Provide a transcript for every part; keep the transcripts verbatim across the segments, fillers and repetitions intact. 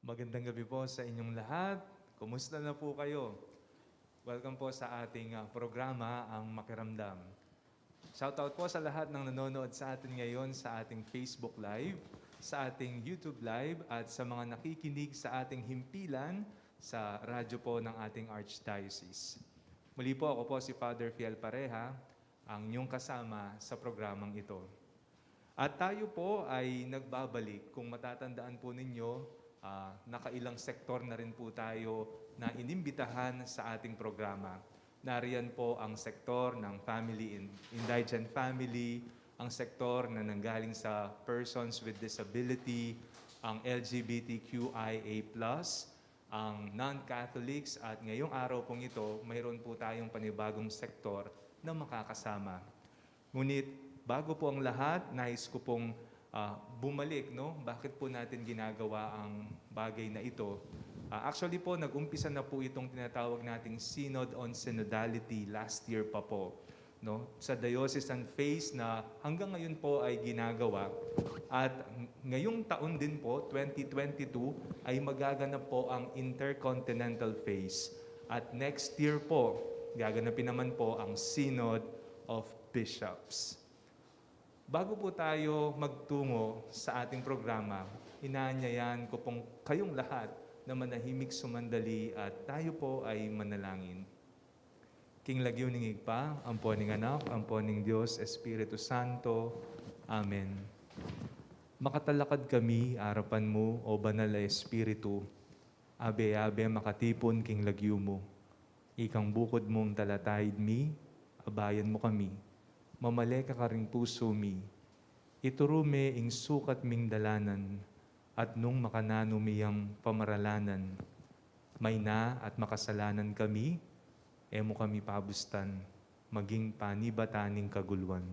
Magandang gabi po sa inyong lahat. Kumusta na po kayo? Welcome po sa ating, ah, programa, Ang Makiramdam. Shoutout po sa lahat ng nanonood sa atin ngayon sa ating Facebook Live, sa ating YouTube Live, at sa mga nakikinig sa ating himpilan sa radyo po ng ating Archdiocese. Muli po, ako po si Father Fiel Pareha, ang inyong kasama sa programang ito. At tayo po ay nagbabalik. Kung matatandaan po ninyo, ah, nakailang sektor na rin po tayo na inimbitahan sa ating programa. Nariyan po ang sektor ng family in, indigent family, ang sektor na nanggaling sa persons with disability, ang L G B T Q I A plus, ang non-Catholics, at ngayong araw pong ito, mayroon po tayong panibagong sektor na makakasama. Ngunit bago po ang lahat, nais ko pong, ah, bumalik, no? Bakit po natin ginagawa ang bagay na ito? Ah, actually po, nag-umpisa na po itong tinatawag nating Synod on Synodality last year pa po, no? Sa diocesan phase na hanggang ngayon po ay ginagawa. At ngayong taon din po, twenty twenty-two, ay magaganap po ang intercontinental phase. At next year po, gaganapin naman po ang Synod of Bishops. Bago po tayo magtungo sa ating programa, inaanyayahan ko pong kayong lahat na manahimik sumandali at tayo po ay manalangin. King lagyu ning Ibpa, ampo ning Anak, ampo ning Dios Espiritu Santo. Amen. Makatalakad kami arapan mu, o Banal a Espiritu, abe-abe makatipun king lagyu mu. Ikang bukud mung talataid mi, abayan mu kami. Mamale ka karing pusu mi. Ituru me ing sukat ming dalanan, at nung makananu mi yang pamaralanan, mayna at makasalanan kami, e mu kami pabustan, maging panibatan ning kaguluan.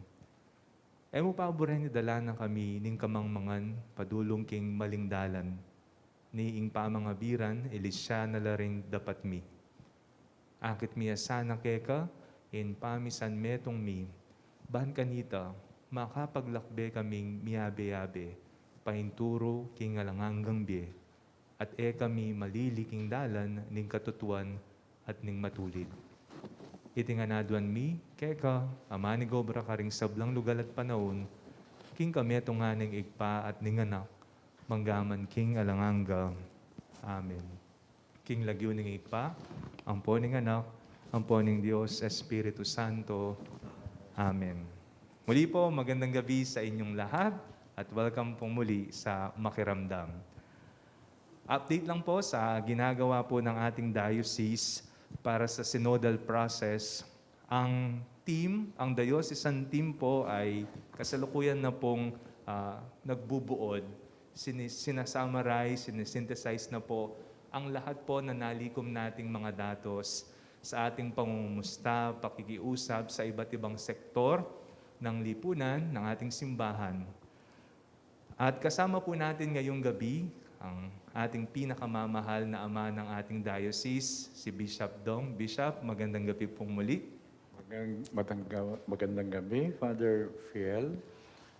E mu paburen idala na kami ning kamangmangan padulung king maling dalan, ni ing pamangabiran ilisya na la ring dapat mi. Akit mi a sana keka ing pamisanmetung mi, ban kanita makapaglakbe kaming miyabe-yabe painturu king alang anggang bie, at e kami malili king dalan ning katutuan at ning matulid. Iti ngan aduan mi keka, a manigobra karing sablang lugal at panaun, king kametungan ning Ibpa at ning Anak, manggaman king alang angga. Amen. King lagyu ning Ibpa, ampo ning Anak, ampo ning Dios Espiritu Santo. Amen. Muli po, magandang gabi sa inyong lahat at welcome pong muli sa Makiramdam. Update lang po sa ginagawa po ng ating diocese para sa synodal process. Ang team, ang diocesan team po ay kasalukuyan na pong, ah, nagbubuod. Sini-, sinasummarize, sinisynthesize na po ang lahat po na nalikom nating mga datos sa ating pangungumusta, pakikiusap sa iba't ibang sektor ng lipunan, ng ating simbahan. At kasama po natin ngayong gabi ang ating pinakamamahal na ama ng ating diocese, si Bishop Dong. Bishop, magandang gabi pong muli. Magandang, magandang, magandang gabi, Father Fiel.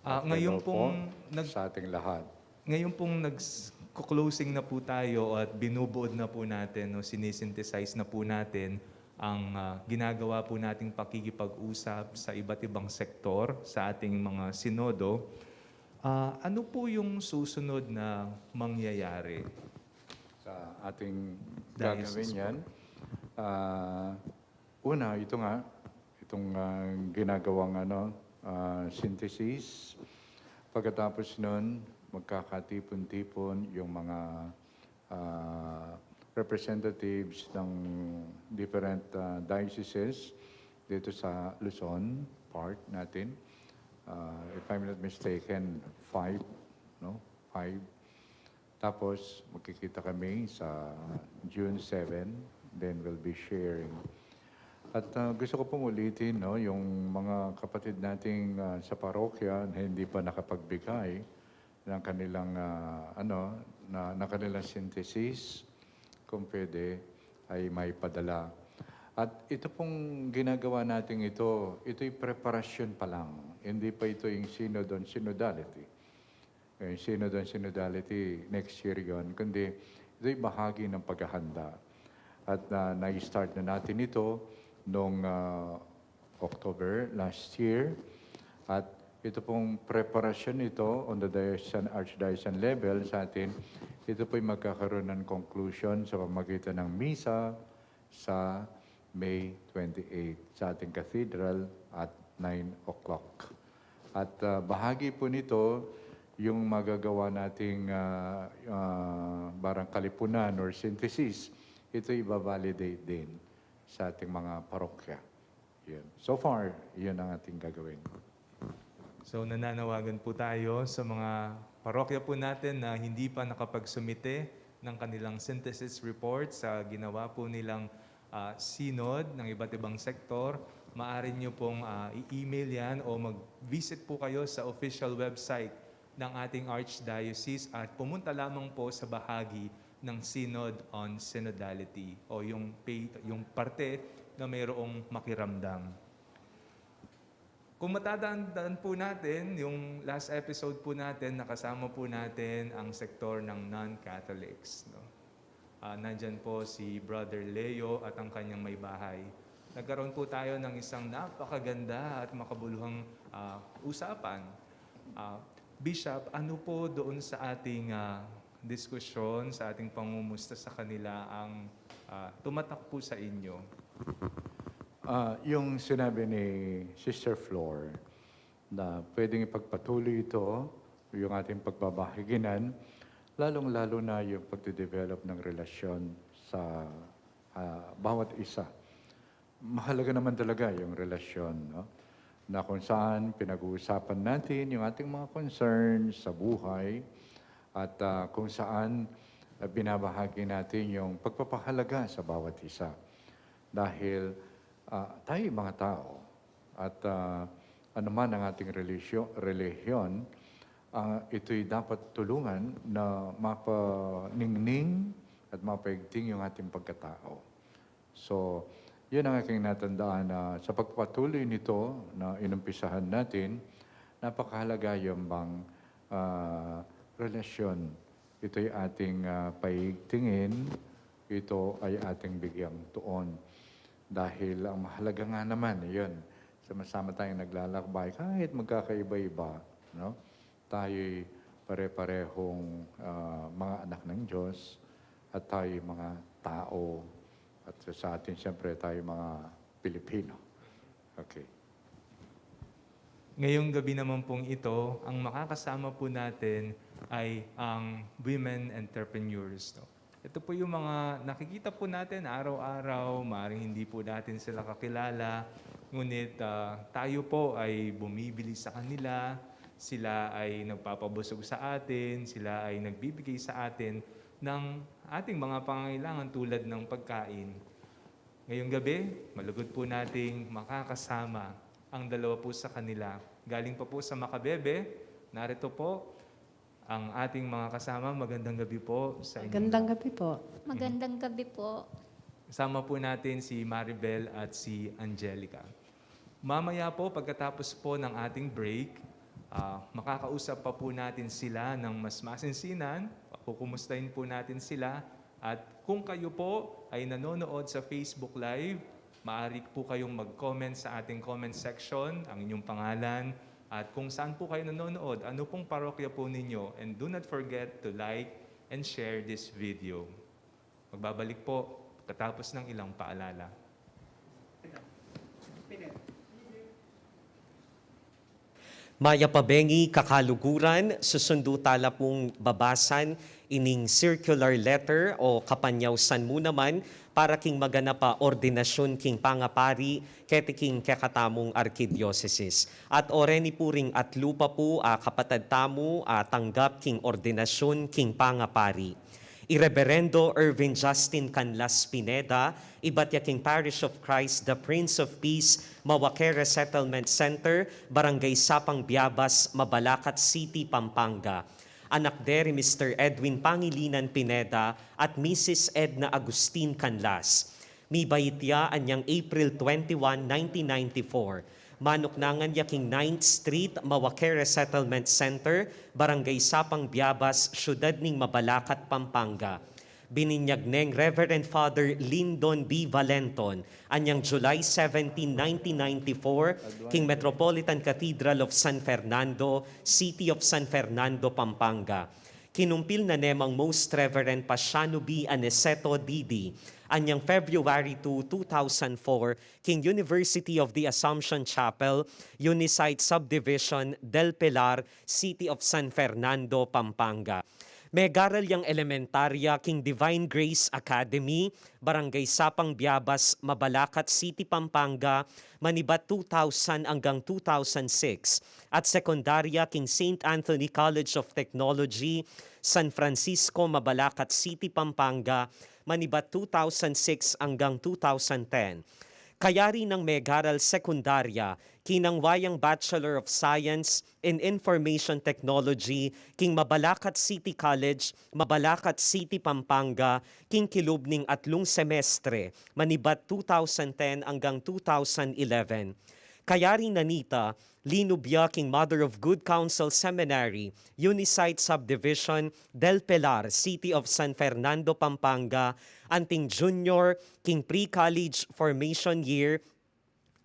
Ah, at ngayon hello po pong nag-, sa ating lahat. Ngayon pong nag-closing na po tayo at binubuod na po natin, no, sinisynthesize na po natin ang, ah, ginagawa po nating pakikipag-usap sa iba't ibang sektor sa ating mga sinodo. Ah, ano po yung susunod na mangyayari? Sa ating diocese gagawin po yan, ah, una, ito nga, itong, ah, ginagawang, ano, ah, synthesis. Pagkatapos nun, magkakatipon-tipon yung mga, ah, representatives ng different, ah, dioceses dito sa Luzon part natin. Ah, if I'm not mistaken, five, no? Five. Tapos, magkikita kami sa June seven, then we'll be sharing. At, ah, gusto ko pong ulitin, no, yung mga kapatid nating, ah, sa parokya na hindi pa nakapagbigay ng kanilang, ah, ano, na, ng kanilang synthesis, kung pwede, ay may padala. At ito pong ginagawa natin ito, ito'y preparasyon pa lang. Hindi pa ito yung synod on synodality. Eh, Synod on Synodality, next year yon. Kundi, Ito'y bahagi ng paghahanda. At, ah, na-start na natin ito noong, ah, October last year. At ito pong preparasyon nito on the diocesan, archdiocesan level sa atin, ito po'y magkakaroon ng conclusion sa pamagitan ng misa sa May twenty-eight sa ating cathedral at nine o'clock. At, ah, bahagi po nito yung magagawa nating, ah, ah, barang kalipunan or synthesis. Ito ibabalidate din sa ating mga parokya. Yun. So far, yun ang ating gagawin. So, nananawagan po tayo sa mga parokya po natin na hindi pa nakapagsumite ng kanilang synthesis report sa ginawa po nilang, ah, synod ng iba't ibang sektor. Maaari nyo pong, ah, i-email yan o mag-visit po kayo sa official website ng ating archdiocese at pumunta lamang po sa bahagi ng Synod on Synodality o yung pa-, yung parte na mayroong makiramdam. Kung matatandaan po natin, yung last episode po natin, nakasama po natin ang sektor ng non-Catholics, no? Ah, nandyan po si Brother Leo at ang kanyang may bahay. Nagkaroon po tayo ng isang napakaganda at makabuluhang, ah, usapan. Ah, Bishop, ano po doon sa ating, ah, diskusyon, sa ating pangumusta sa kanila ang, ah, tumatak po sa inyo? Ah, yung sinabi ni Sister Flor na pwedeng ipagpatuloy ito, yung ating pagbabahaginan, lalong-lalo na yung pagde-develop ng relasyon sa, ah, bawat isa. Mahalaga naman talaga yung relasyon, no? Na kung saan pinag-uusapan natin yung ating mga concerns sa buhay at, ah, kung saan, ah, binabahagi natin yung pagpapahalaga sa bawat isa. Dahil, ah, tayo'y mga tao at, ah, anuman ang ating relisyo-, relihiyon, ah, ito'y dapat tulungan na mapaningning at mapaigting yung ating pagkatao. So, yun ang aking natandaan na sa pagpatuloy nito na inumpisahan natin, napakahalaga yung bang, ah, relasyon. Ito'y ating, ah, paigtingin, ito ay ating bigyang tuon. Dahil ang mahalaga nga naman, yun, sama-sama tayong naglalakbay, kahit magkakaiba-iba, no? Tayo'y pare-parehong, ah, mga anak ng Diyos at tayo'y mga tao. At sa atin, siyempre, tayo mga Pilipino. Okay. Ngayong gabi naman pong ito, ang makakasama po natin ay ang women entrepreneurs, no? Ito po yung mga nakikita po natin araw-araw, maaaring hindi po natin sila kakilala, ngunit, ah, tayo po ay bumibili sa kanila, sila ay nagpapabusog sa atin, sila ay nagbibigay sa atin ng ating mga pangangailangan tulad ng pagkain. Ngayong gabi, malugod po nating makakasama ang dalawa po sa kanila. Galing pa po sa Macabebe, narito po ang ating mga kasama. Magandang gabi po sa inyo. Magandang gabi po. Magandang gabi po. Kasama po natin si Maribel at si Angelica. Mamaya po, pagkatapos po ng ating break, ah, makakausap pa po natin sila ng mas masinsinan. Kukumustahin po natin sila. At kung kayo po ay nanonood sa Facebook Live, maaari po kayong mag-comment sa ating comment section, ang inyong pangalan, at kung saan po kayo nanonood, ano pong parokya po ninyo. And do not forget to like and share this video. Magbabalik po pagkatapos ng ilang paalala. Mayap a bengi kakaluguran, susundu tala pung babasan ining circular letter o kapanyaw san mu naman para king maganap a ordinasyun king pangapari keti king kekatamung arkidiosesis. At oreni pu ring atlu pa pu a kapatad tamu a tanggap king ordinasyun king pangapari. I Reverendo Irvin Justin Canlas Pineda, ibat ya king Parish of Christ the Prince of Peace, Mawakere Settlement Center, Barangay Sapang Biabas, Mabalacat City, Pampanga. Anak de ri Mister Edwin Pangilinan Pineda at Missus Edna Agustin Canlas. Mibait ya anyang April twenty-one, nineteen ninety-four. Manuknangan ya king ninth Street, Mawakere Settlement Center, Barangay Sapang Biabas, Siyudad ning Mabalacat, Pampanga. Bininyag neng Reverend Father Lindon B. Valenton, anyang July seventeen, nineteen ninety-four, king Metropolitan Cathedral of San Fernando, City of San Fernando, Pampanga. Kinumpil na ne mang Most Reverend Pasiano B. Aniceto, D D, anyang February two, two thousand four, king University of the Assumption Chapel, Unisite Subdivision, Del Pilar, City of San Fernando, Pampanga. Megaral yang elementarya king Divine Grace Academy, Barangay Sapang Biabas, Mabalacat City, Pampanga, manibat two thousand anggang two thousand six, at sekundarya king Saint Anthony College of Technology, San Francisco, Mabalacat City, Pampanga, manibat two thousand six anggang two thousand ten. Kayari nang megaral sekundarya, kinang wayang Bachelor of Science in Information Technology king Mabalacat City College, Mabalacat City, Pampanga, king kilub ning atlung semestre, manibat two thousand ten anggang two thousand eleven. Kayari na nita, linubya king Mother of Good Counsel Seminary, Unisite Subdivision, Del Pilar, City of San Fernando, Pampanga, anting junior king pre-college formation year,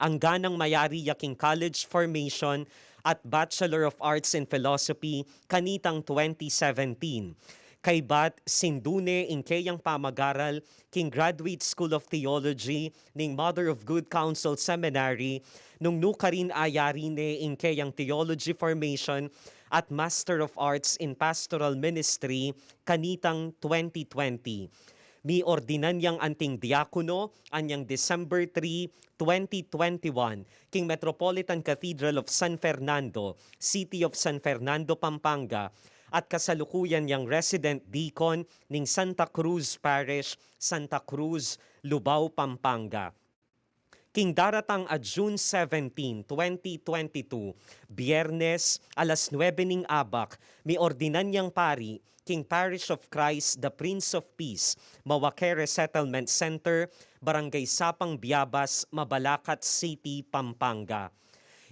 angganang mayari ya king college formation at Bachelor of Arts in Philosophy kanitang twenty seventeen. Kaybat, sindu ne ing keyang pamagaral king Graduate School of Theology ning Mother of Good Counsel Seminary, nung nukarin ayari ne ing keyang theology formation at Master of Arts in Pastoral Ministry kanitang twenty twenty. Miordinan yang anting diakono anyang December three, twenty twenty-one, king Metropolitan Cathedral of San Fernando, City of San Fernando, Pampanga, at kasalukuyan yang resident deacon ning Santa Cruz Parish, Santa Cruz, Lubao, Pampanga. King daratang a June seventeen, twenty twenty-two, Biyernes, alas nuebe ning abak, miordinan yang pari king Parish of Christ the Prince of Peace, Mawakere Settlement Center, Barangay Sapang Biabas, Mabalacat City, Pampanga.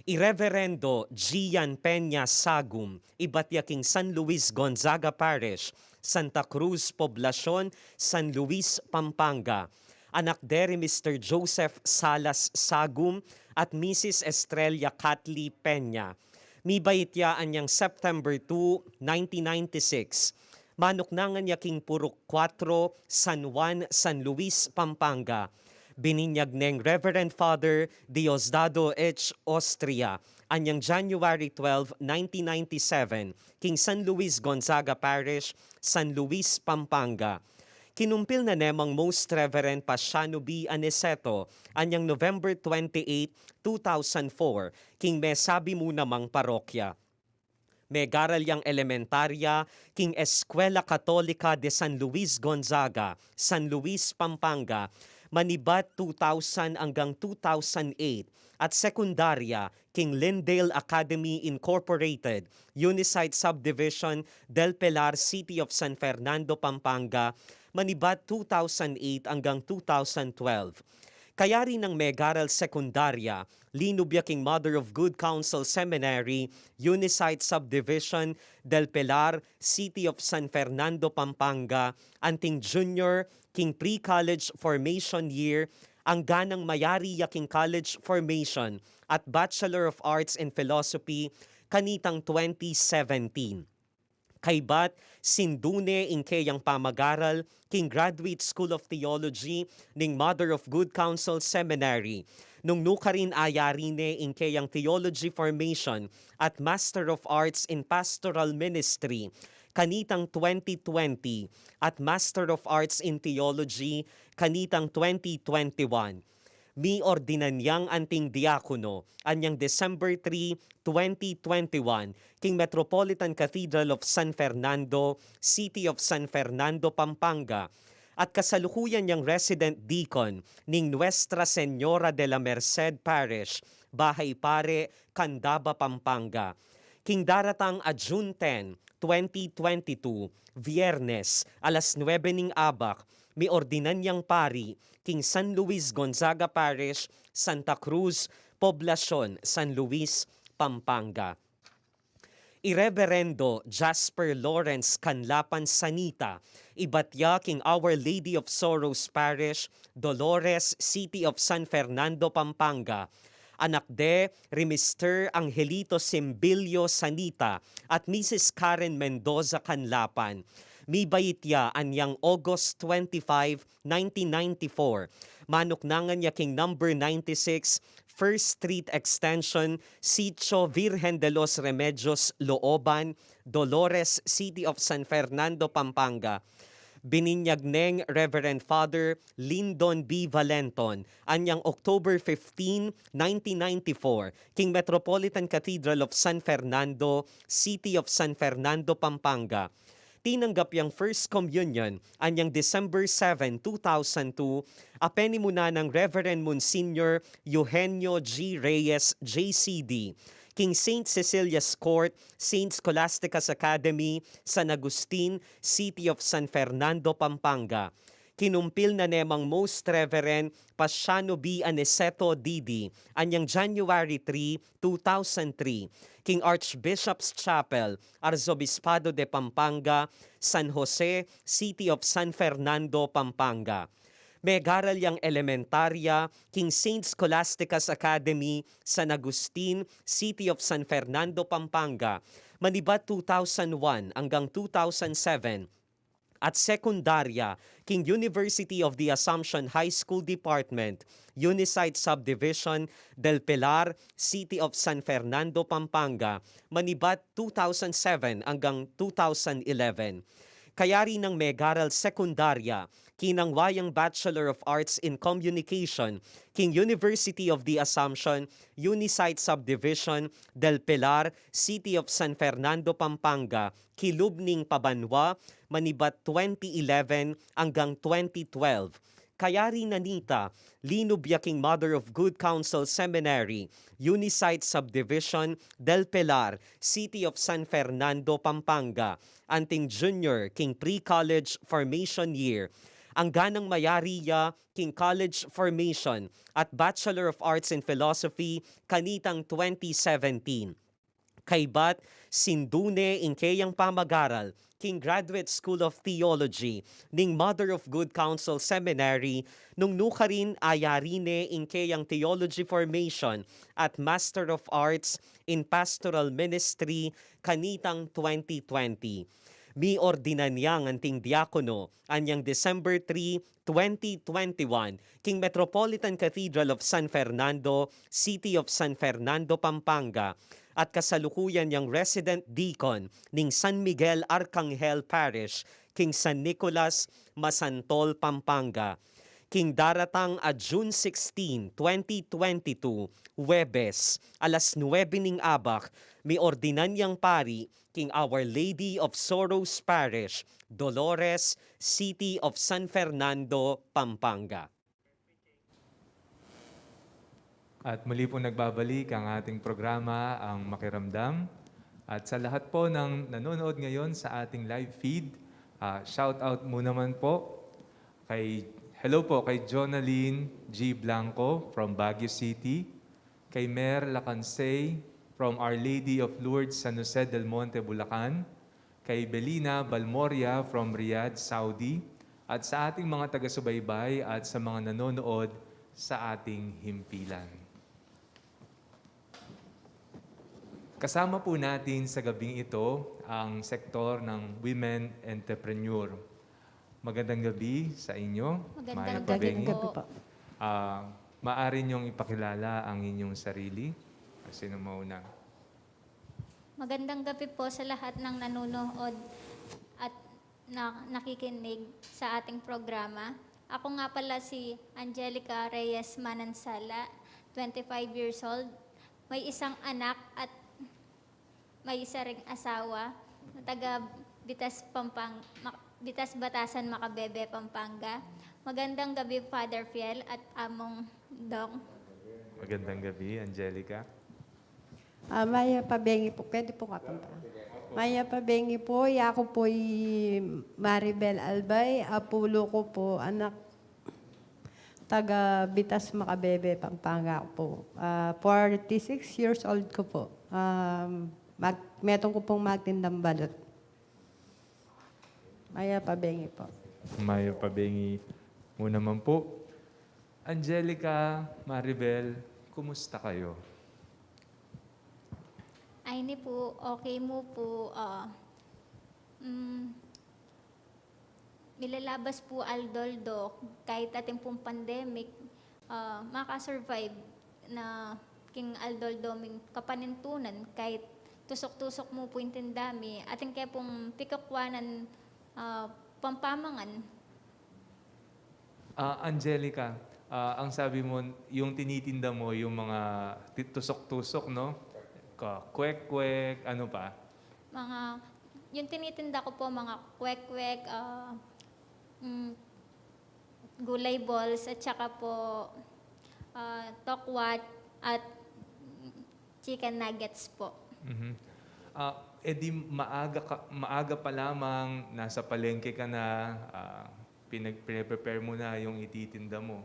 I Reverendo Gian Peña Sagum, ibat ya king San Luis Gonzaga Parish, Santa Cruz Poblacion, San Luis, Pampanga. Anak deri Mister Joseph Salas Sagum at Missus Estrella Catli Peña. Mibait ya anyang September two, nineteen ninety-six. Manuknangan ya king Purok Kuatro, San Juan, San Luis, Pampanga. Bininyag neng Reverend Father Diosdado H. Austria anyang January twelve, nineteen ninety-seven, king San Luis Gonzaga Parish, San Luis, Pampanga. Kinumpil na ne mang Most Reverend Pasiano B. Aniceto anyang November twenty-eight, two thousand four, king mesabi mu namang parokya. Megaral yang elementarya king Escuela Católica de San Luis Gonzaga, San Luis, Pampanga, manibat two thousand anggang two thousand eight, at sekundarya king Lindale Academy Incorporated, Unisite Subdivision, Del Pilar, City of San Fernando, Pampanga, manibat two thousand eight anggang two thousand twelve. Kayari nang megaral sekundarya, linubya king Mother of Good Counsel Seminary, Unisite Subdivision, Del Pilar, City of San Fernando, Pampanga, anting junior king pre-college formation year, angganang mayari ya king college formation at Bachelor of Arts in Philosophy kanitang twenty seventeen. Kaybat, sindu ne ing keyang pamagaral king Graduate School of Theology ning Mother of Good Counsel Seminary. Nung nukarin ayari ne ing keyang theology formation at Master of Arts in Pastoral Ministry kanitang twenty twenty at Master of Arts in Theology kanitang twenty twenty-one. Miordinan yang anting diakono anyang December three, twenty twenty-one, king Metropolitan Cathedral of San Fernando, City of San Fernando, Pampanga, at kasalukuyan yang resident deacon ning Nuestra Señora de la Merced Parish, Bahay Pare, Candaba, Pampanga. King daratang a June ten, twenty twenty-two, Biyernes, alas nuebe ning abak, miordinan yang pari king San Luis Gonzaga Parish, Santa Cruz, Poblacion, San Luis, Pampanga. I Reverendo Jasper Lawrence Canlapan Sanita, ibat ya king Our Lady of Sorrows Parish, Dolores, City of San Fernando, Pampanga. Anak de ri Mister Angelito Simbilio Sanita at Missus Karen Mendoza Canlapan. Mibait ya anyang August twenty-five, nineteen ninety-four. Manuknangan ya king number ninety-six First Street Extension, Sitio Virgen de los Remedios, Looban, Dolores, City of San Fernando, Pampanga. Bininyag neng Reverend Father Lindon B. Valenton anyang October fifteen, nineteen ninety-four, king Metropolitan Cathedral of San Fernando, City of San Fernando, Pampanga. Tinanggap yang First Communion anyang December seven, two thousand two, a penimuna nang Reverend Monsignor Eugenio G. Reyes, J C D, king Saint Cecilia's Court, Saint Scholastica's Academy, San Agustin, City of San Fernando, Pampanga. Kinumpil na ne mang Most Reverend Pasiano B. Aniceto, D D, anyang January three, two thousand three, king Archbishop's Chapel, Arzobispado de Pampanga, San Jose, City of San Fernando, Pampanga. Megaral yang elementarya king Saint Scholastica's Academy, San Agustin, City of San Fernando, Pampanga, manibat two thousand one anggang two thousand seven, at sekundarya king University of the Assumption High School Department, Unisite Subdivision, Del Pilar, City of San Fernando, Pampanga, manibat two thousand seven anggang two thousand eleven. Kayari nang megaral sekundarya kinang wayang Bachelor of Arts in Communication king University of the Assumption, Unisite Subdivision, Del Pilar, City of San Fernando, Pampanga, kilub ning pabanwa, manibat twenty eleven anggang twenty twelve. Kayari na nita, linub ya king Mother of Good Counsel Seminary, Unisite Subdivision, Del Pilar, City of San Fernando, Pampanga, anting junior king pre-college formation year. Angganang mayari ya king college formation at Bachelor of Arts in Philosophy kanitang twenty seventeen. Kaybat, sindu ne ing keyang pamagaral king Graduate School of Theology ning Mother of Good Counsel Seminary, nung nukarin ayari ne ing keyang theology formation at Master of Arts in Pastoral Ministry kanitang twenty twenty. Miordinan yang anting diakono anyang December three, twenty twenty-one, king Metropolitan Cathedral of San Fernando, City of San Fernando, Pampanga, at kasalukuyan yang resident deacon ning San Miguel Arcangel Parish, king San Nicolas, Masantol, Pampanga. King daratang a June sixteen, twenty twenty-two, Huwebes, alas nuebe ning abak, miordinan yang pari king Our Lady of Sorrows Parish, Dolores, City of San Fernando, Pampanga. At muli pong nagbabalik ang ating programa, ang Makiramdam. At sa lahat po ng nanonood ngayon sa ating live feed, ah, shout out mo naman po kay, hello po kay Jonalyn G Blanco from Baguio City, kay Mer Lacansay from Our Lady of Lourdes, San Jose del Monte, Bulacan, kay Belina Balmoria from Riyadh, Saudi, at sa ating mga taga-subaybay at sa mga nanonood sa ating himpilan. Kasama po natin sa gabing ito ang sektor ng women entrepreneur. Magandang gabi sa inyo, Magandang Maya gabi Pabengi. po. Ah, maaari niyong ipakilala ang inyong sarili? Sino mauna? Magandang gabi po sa lahat ng nanonood at na-, nakikinig sa ating programa. Ako nga pala si Angelica Reyes Manansala, twenty-five years old. May isang anak at may isa ring asawa. Taga Bitas, Pampang-, Mac-, Bitas Batasan, Macabebe, Pampanga. Magandang gabi, Father Fiel at Among Dong. Magandang gabi, Angelica. Ah, maya pabengi po. Pwede po kapampa. Maya pabengi po. Yaku po i Maribel Albay, apulo ku po, anak taga Bitas, Macabebe, Pampanga ku po. Ah, forty-six years old ku po. Um, Mag-, metung ku pung magtindang balut. Mayap a bengi po. Mayap a bengi mu naman po. Angelica, Maribel, kumusta kayo? Ay, ni po, okay mu po. Ah, mm, milalabas po aldo-aldo, kahit atin pong pandemic, ah, makasurvive na king aldo-aldo ming kapanintunan, kahit tusok-tusok mu po ing tinda mi, atin kaya pong pikakwanan, ah, pampamangan. Ah, Angelica, ah, ang sabi mo, yung tinitinda mo, yung mga ti-, tusok-tusok, no? Ka-, kwek-kwek, ano pa? Mga, yung tinitinda ko po, mga kwek-kwek, ah, mm, gulay balls, at saka po, ah, tokwat at chicken nuggets po. Mhm. Ah, eh di maaga ka, maaga pa lamang, nasa palengke ka na, ah, pinag-, prepare mo na yung ititinda mo.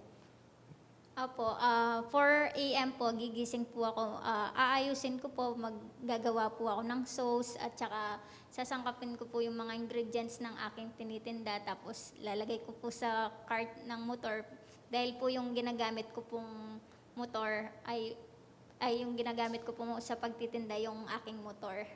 Opo, ah, four A M po, gigising po ako. Ah, aayusin ko po, maggagawa po ako ng sauce at saka sasangkapin ko po yung mga ingredients ng aking tinitinda. Tapos lalagay ko po sa cart ng motor dahil po yung ginagamit ko pong motor ay, ay yung ginagamit ko po sa pagtitinda yung aking motor.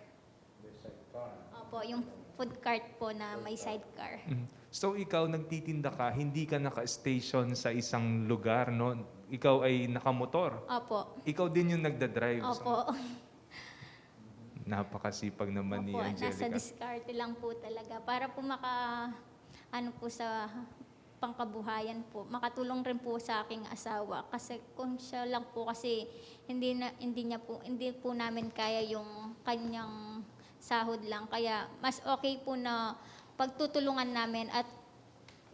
Opo, yung food cart po na may sidecar. Mm. So, ikaw nagtitinda ka, hindi ka naka-station sa isang lugar, no? Ikaw ay nakamotor. Opo. Ikaw din yung nagdadrive. Opo. Napakasipag naman ni Angelica. Opo, nasa diskarte lang po talaga. Para po maka, ano po, sa pangkabuhayan po. Makatulong rin po sa aking asawa. Kasi kung siya lang po kasi, hindi na, hindi niya po, hindi po namin kaya yung kanyang sahod lang. Kaya mas okay po na pagtutulungan namin at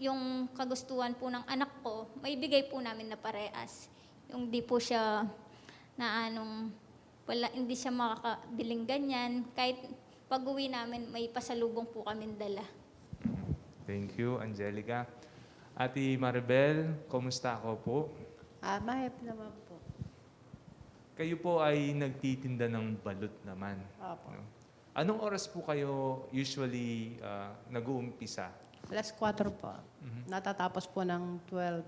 yung kagustuhan po ng anak ko, maibigay po namin na parehas. Yung di po siya na anong, wala, hindi siya makakabiling ganyan. Kahit pag-uwi namin, may pasalubong po kaming dala. Thank you, Angelica. Ate Maribel, kumusta ako po? Ah, mayap naman po. Kayo po ay nagtitinda ng balut naman, Opo. no? Anong oras po kayo usually, ah, nag-uumpisa? Alas kwatro po. Mhm. Natatapos po ng twelve,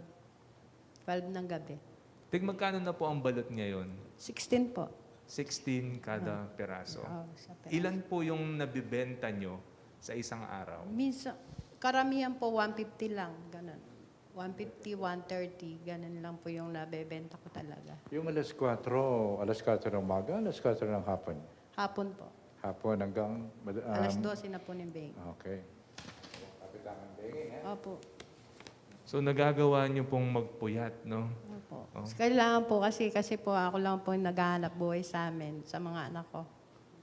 twelve ng gabi. Tig magkano na po ang balut ngayon? Sixteen po. Sixteen kada Ah. peraso. Oo, sa peraso. Ilan po yung nabibenta nyo sa isang araw? Minsan, karamihan po one fifty lang, ganun. One fifty, one thirty, ganun lang po yung nabebenta ko talaga. Yung alas kwatro, alas kwatro ng umaga, alas kwatro ng hapon? Hapon po. Hapon hanggang mad-, Alas um, dose na po ng bengi. Okay. Kapit ang bengi, ha? Opo. So, nagagawa niyo pong magpuyat, no? Opo. Oh. Kailangan po kasi, kasi po ako lang po yung naghahanap buhay sa amin, sa mga anak ko.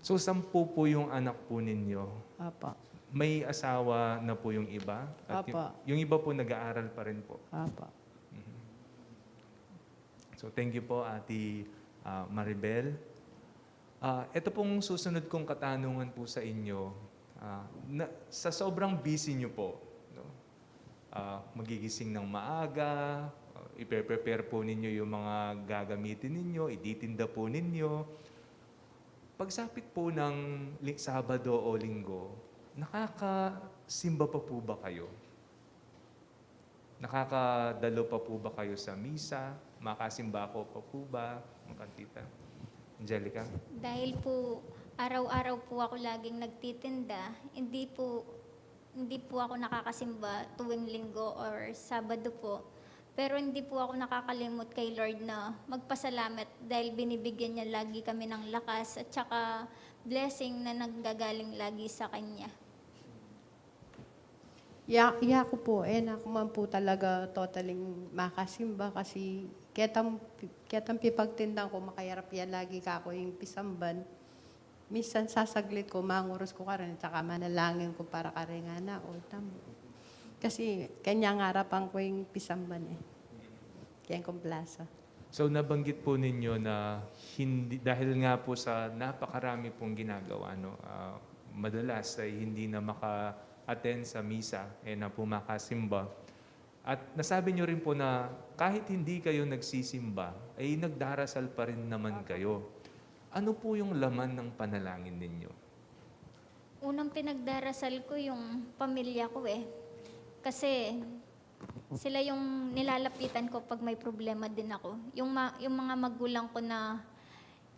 So, sampu po yung anak po ninyo? Opo. May asawa na po yung iba? At Opo. yung, yung iba po nag-aaral pa rin po? Opo. Mhm. So, thank you po, Ate, ah, Maribel. Ah, ito pong susunod kong katanungan po sa inyo, ah, na, sa sobrang busy nyo po, no? Ah, magigising ng maaga, ah, ipe-prepare po ninyo yung mga gagamitin ninyo, ititinda po ninyo. Pagsapit po ng li-, Sabado o Linggo, nakakasimba pa po ba kayo? Nakakadalo pa po ba kayo sa misa? Makasimba ko pa po ba? Makantita. Angelica? Dahil po araw-araw po ako laging nagtitinda, hindi po, hindi po ako nakakasimba tuwing Linggo or Sabado po. Pero hindi po ako nakakalimot kay Lord na magpasalamat dahil binibigyan niya lagi kami ng lakas at saka blessing na nanggagaling lagi sa Kanya. Ya, ya ku po, e na ku man po talaga totaling makasimba kasi ketang, ketang pipagtindan ku, makayarap ya lagi kaku ing pisamban. Minsan sasaglit ku, mangurus ku karin, tsaka manalangin ku para karing anak ku, tam-, kasi kanyang arapan ku ing pisamban e. Keng kumplasa. So, nabanggit po ninyo na hindi, dahil nga po sa napakarami pong ginagawa, no, ah, madalas ay hindi na maka-attend sa misa, e na po makasimba. At nasabi nyo rin po na kahit hindi kayo nagsisimba, ay nagdarasal pa rin naman Opo. kayo. Ano po yung laman ng panalangin ninyo? Unang pinagdarasal ko yung pamilya ko eh. Kasi sila yung nilalapitan ko pag may problema din ako. Yung, ma- yung mga magulang ko na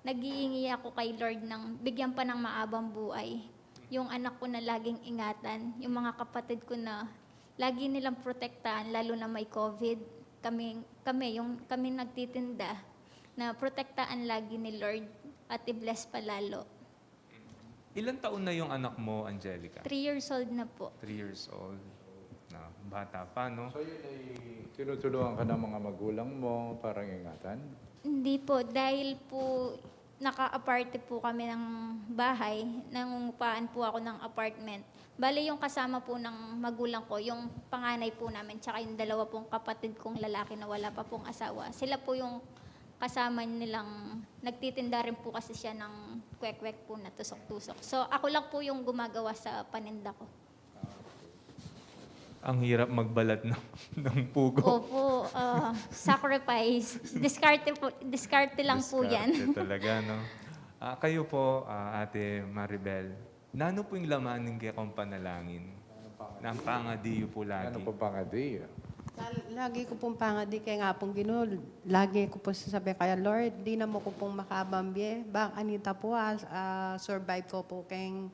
nag-iingi ako kay Lord ng bigyan pa ng maabang buhay. Yung anak ko na laging ingatan, yung mga kapatid ko na lagi nilang protektahan, lalo na may covid. Kami, kami, yung kami nagtitinda, na protektahan lagi ni Lord at i-bless pa lalo. Ilang taon na yung anak mo, Angelica? Three years old na po. Three years old. Na, bata pa, no? So, yun ay tinutulungan ka ng mga magulang mo para ingatan? Hindi po, dahil po naka-aparte po kami ng bahay, nangungupaan po ako ng apartment. Bale, yung kasama po ng magulang ko, yung panganay po namin, tsaka yung dalawa pong kapatid kong lalaki na wala pa pong asawa, sila po yung kasama nilang nagtitinda rin po kasi siya ng kwek-kwek po na tusok-tusok. So, ako lang po yung gumagawa sa paninda ko. Ang hirap magbalat ng, ng pugo. Opo, ah, sacrifice. Diskarte po, diskarte lang po yan. Diskarte talaga, no? Ah, kayo po, ah, Ate Maribel, nano po yung laman ng kekong panalangin? Nang pangadi yu po lagi? Ano po pangadi? Lal-, lagi ko pong pangadi kaya nga pong Ginu, lagi ko po sasabi kaya, "Lord, di na mo ko pong makabambye. Bang anita po, ah, ah, survive ko po keng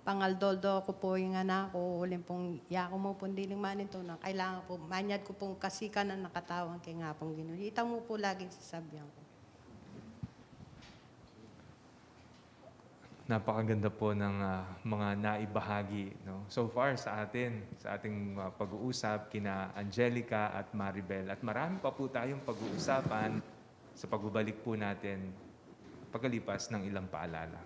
pangaldo-aldo ko po yung anak ko, uling pong yaku mo pong diling manintunan. Kailangan po, manyad ko pong kasikan ng nakatawan kaya nga pong Ginu." Ita mo po lagi sasabihan ko. Napakaganda po ng, ah, mga naibahagi, no? So far sa atin, sa ating, ah, pag-uusap kina Angelica at Maribel. At marami pa po tayong pag-uusapan sa pagbabalik po natin pagkalipas ng ilang paalala.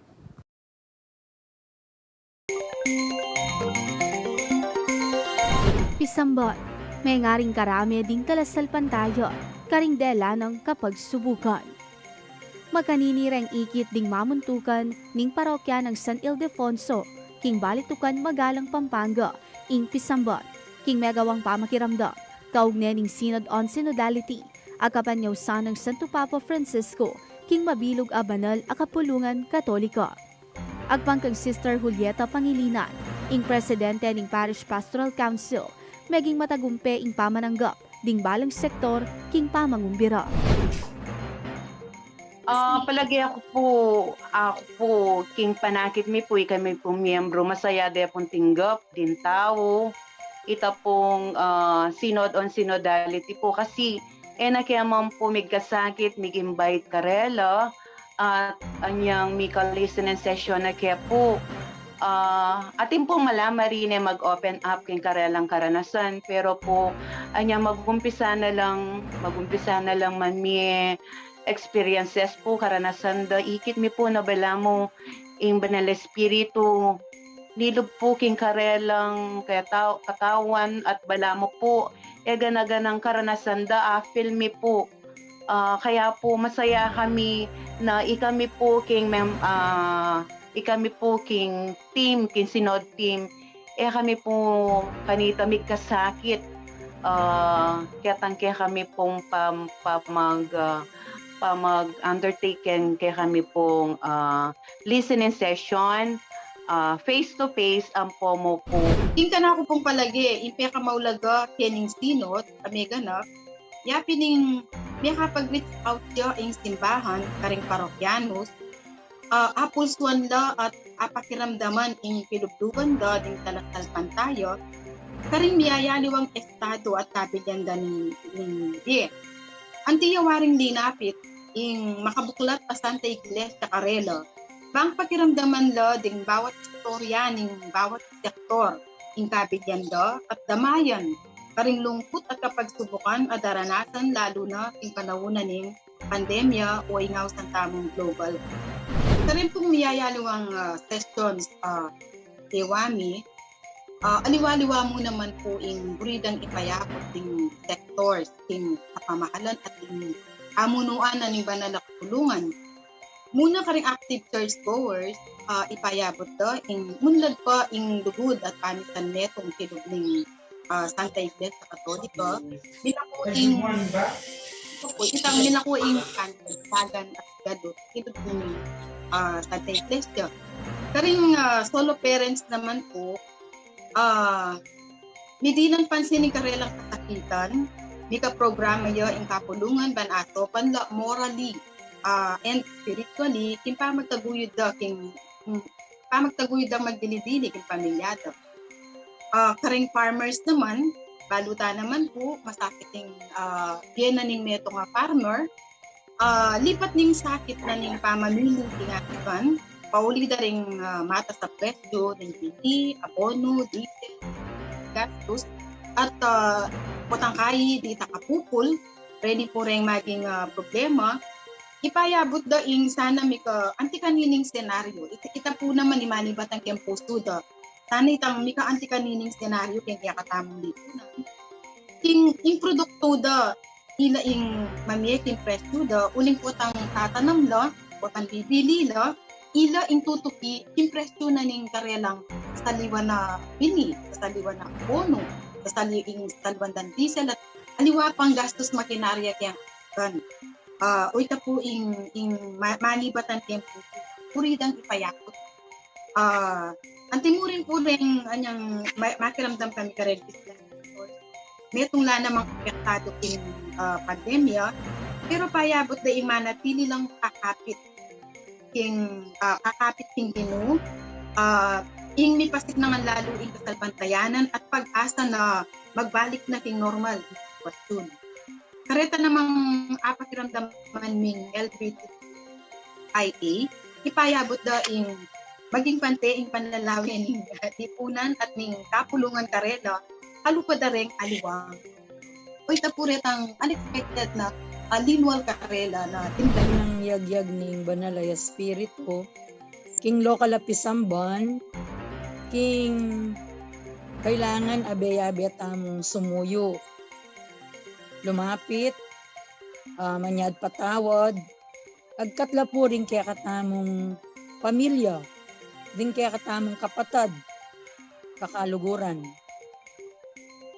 Pisamban, mengaring karame ding talasalpantaya karing dela nang kapagsubukan. Makanini reng ikit ding mamuntukan ning parokya nang San Ildefonso, king Balitukan, Magalang, Pampanga, ing pisamban king megawang pamakiramdam kaugne ning Synod on Synodality a kapanyausan nang Santo Papa Francisco king mabilug a banal a kapulungan Katolika. Agpang kang Sister Julieta Pangilinan, ing presidente ning Parish Pastoral Council, meging matagumpe ing pamananggap ding balang sektor king pamangumbira. Ah, palagi aku pu, aku pu, king panakit mi pu, ikami pu miyembru, masaya de pung tinggap ding tau. Ita pung, ah, Synod on Synodality pu, kasi e na ke man pu migkasakit, mig-invite karela, at anyang mika-listening session na ke pu. Ah, atin pung mala marine mag-open up king karelang karanasan, pero pu, anyang mag-umpisa na lang, mag-umpisa na lang man mi experiences pu, karanasan da, ikit mi pu na balamu ing Banal Espiritu nilub pu king karelang kata-, katawan at balamu pu e gana-ganang karanasan da, a-feel mi pu. Ah, kaya pu masaya kami na ikami pu king mem-, ah, ikami pu king team, king Synod team, e kami pu kanita migkasakit. Ah, ketang kekami pung pam-, pamag-, ah, pamag-undertaking, kekami pung, ah, listening session, ah, face to face, ampo mu pu. Ing kanaku pung palage, ing pekamaulaga kening Synod a meganap, ya pin ing mekapag-reach out ya ing simbahan karing parokyanos, ah, apulsuan la at apakiramdaman ing pilubluban da ding talasalpantaya karing miyayaliwang estado at kabilyan da ning, ning bie. Anti ya waring linapit ing makabuklat a Santa Iglesia karela, bang pakiramdaman la ding bawat istorya ning bawat sektor ing kabilyan da at damayan karing lungkut at kapagsubukan a daranasan, lalu na king panaun na ning pandemya o ing ausan tamung global. Karin pung miyayaliwang, ah, sessions, ah, kewami, ah, aliwa-liwa mu naman pu ing buri dang ipayabut ding sectors king kapamahalan at ing pamunuan na ning banal a kapulungan. Muna karing active churchgoers, ah, ipayabut da ing munlag pa ing lugud at pamisan metung kilub ning, ah, Santa Iglesia Katolika. Minaku ing, ito pu, itang minaku ing kandagan at gadut kilub ning ah, Santa Iglesia. Karing, ah, solo parents naman po, ah, midinan pansin ing karelang kasakitan, mikaprograma ya ing kapulungan ban atopan la morally, ah, and spiritually, king pamagtaguyud da, king, king pamagtaguyud da magdili-dili king pamilya da. Ah, karing farmers naman, balu ta naman po, masakit ing, ah, bie na ning metung a farmer, ah, lipat ning sakit na ning pamamili king asakan, pauli da ring, ah, matas a presyu ning bili, abono, diesel, gastus, at, ah, potang kayi di ta kapupul, reni po reng maging, ah, problema, ipayabut da ing sana mika anti kanining senaryo. Ita, ita po naman ing manibatan keng pusu da. Sana itang mika anti kanining senaryo keng kekatamung lipunan. Ing, ing produktu da, ila ing mamie king presyu da, uling potang tatanam la, potang bibili la, ila ing tutuki king presyu na ning karelang saliwan a bini, saliwan a abono, sali-, ing saliwan dang diesel, at aliwa pang gastus makinarya keng asakan. Ah, o ita po ing, ing ma-, manibatan keng pusu, puri dang ipayabut. Ah, anti mu rin po reng anyang ma-, makiramdam kami kareng Isla. Metung la namang apektadu king, ah, pandemya, pero payabut da ing manatili lang kakapit king, ah, kakapit king Ginu, ah, ing mipasiknangan lalu ing kasalpantayanan at pag-asa na magbalik na king normal a sitwasyun. Kareta namang apakiramdaman ming L G B T I A, ipayabut da ing maging pante ing panlalawe ning lipunan at ning kapulungan karela, kalupa da reng aliwa. O ita pu retang unexpected na, ah, linwal karela na timpla. Nang yagyag ning Banal a Espiritu, king lokal a pisamban, king kailangan abe-abe tamung sumuyu, lumapit, ah, manyad patawad, agkat la pu ring kekatamung pamilya, ring kekatamung kapatad, kakaluguran.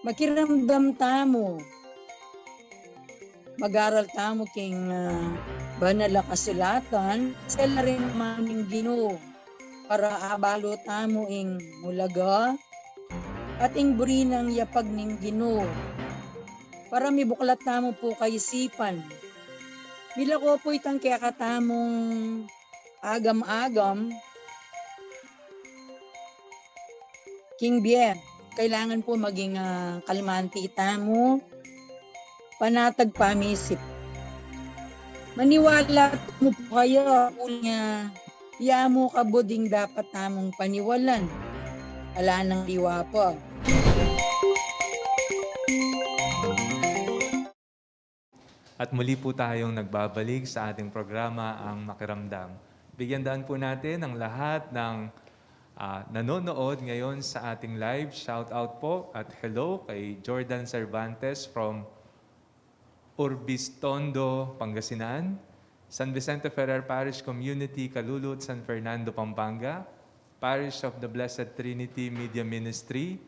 Makiramdam tamu, mag-aral tamu king, ah, Banal a Kasulatan, sela ring manu ning Ginu, para abalu tamu ing mulaga at ing buri nang yapag ning Ginu, para mibuklat tamu pu kaisipan. Milako pu itang kekatamung agam-agam king bie. Kailangan pu maging, ah, kalmanti tamu, panatag pamisip. Maniwala mu pu kaya, uling, ah, ya mu kabud ing dapat tamung paniwalan. Ala nang liwa pa. At muli po tayong nagbabalik sa ating programa, Ang Makiramdam. Bigyan daan po natin ang lahat ng, ah, nanonood ngayon sa ating live. Shout out po at hello kay Jordan Cervantes from Urbistondo, Pangasinan, San Vicente Ferrer Parish Community, Calulute, San Fernando, Pampanga, Parish of the Blessed Trinity Media Ministry,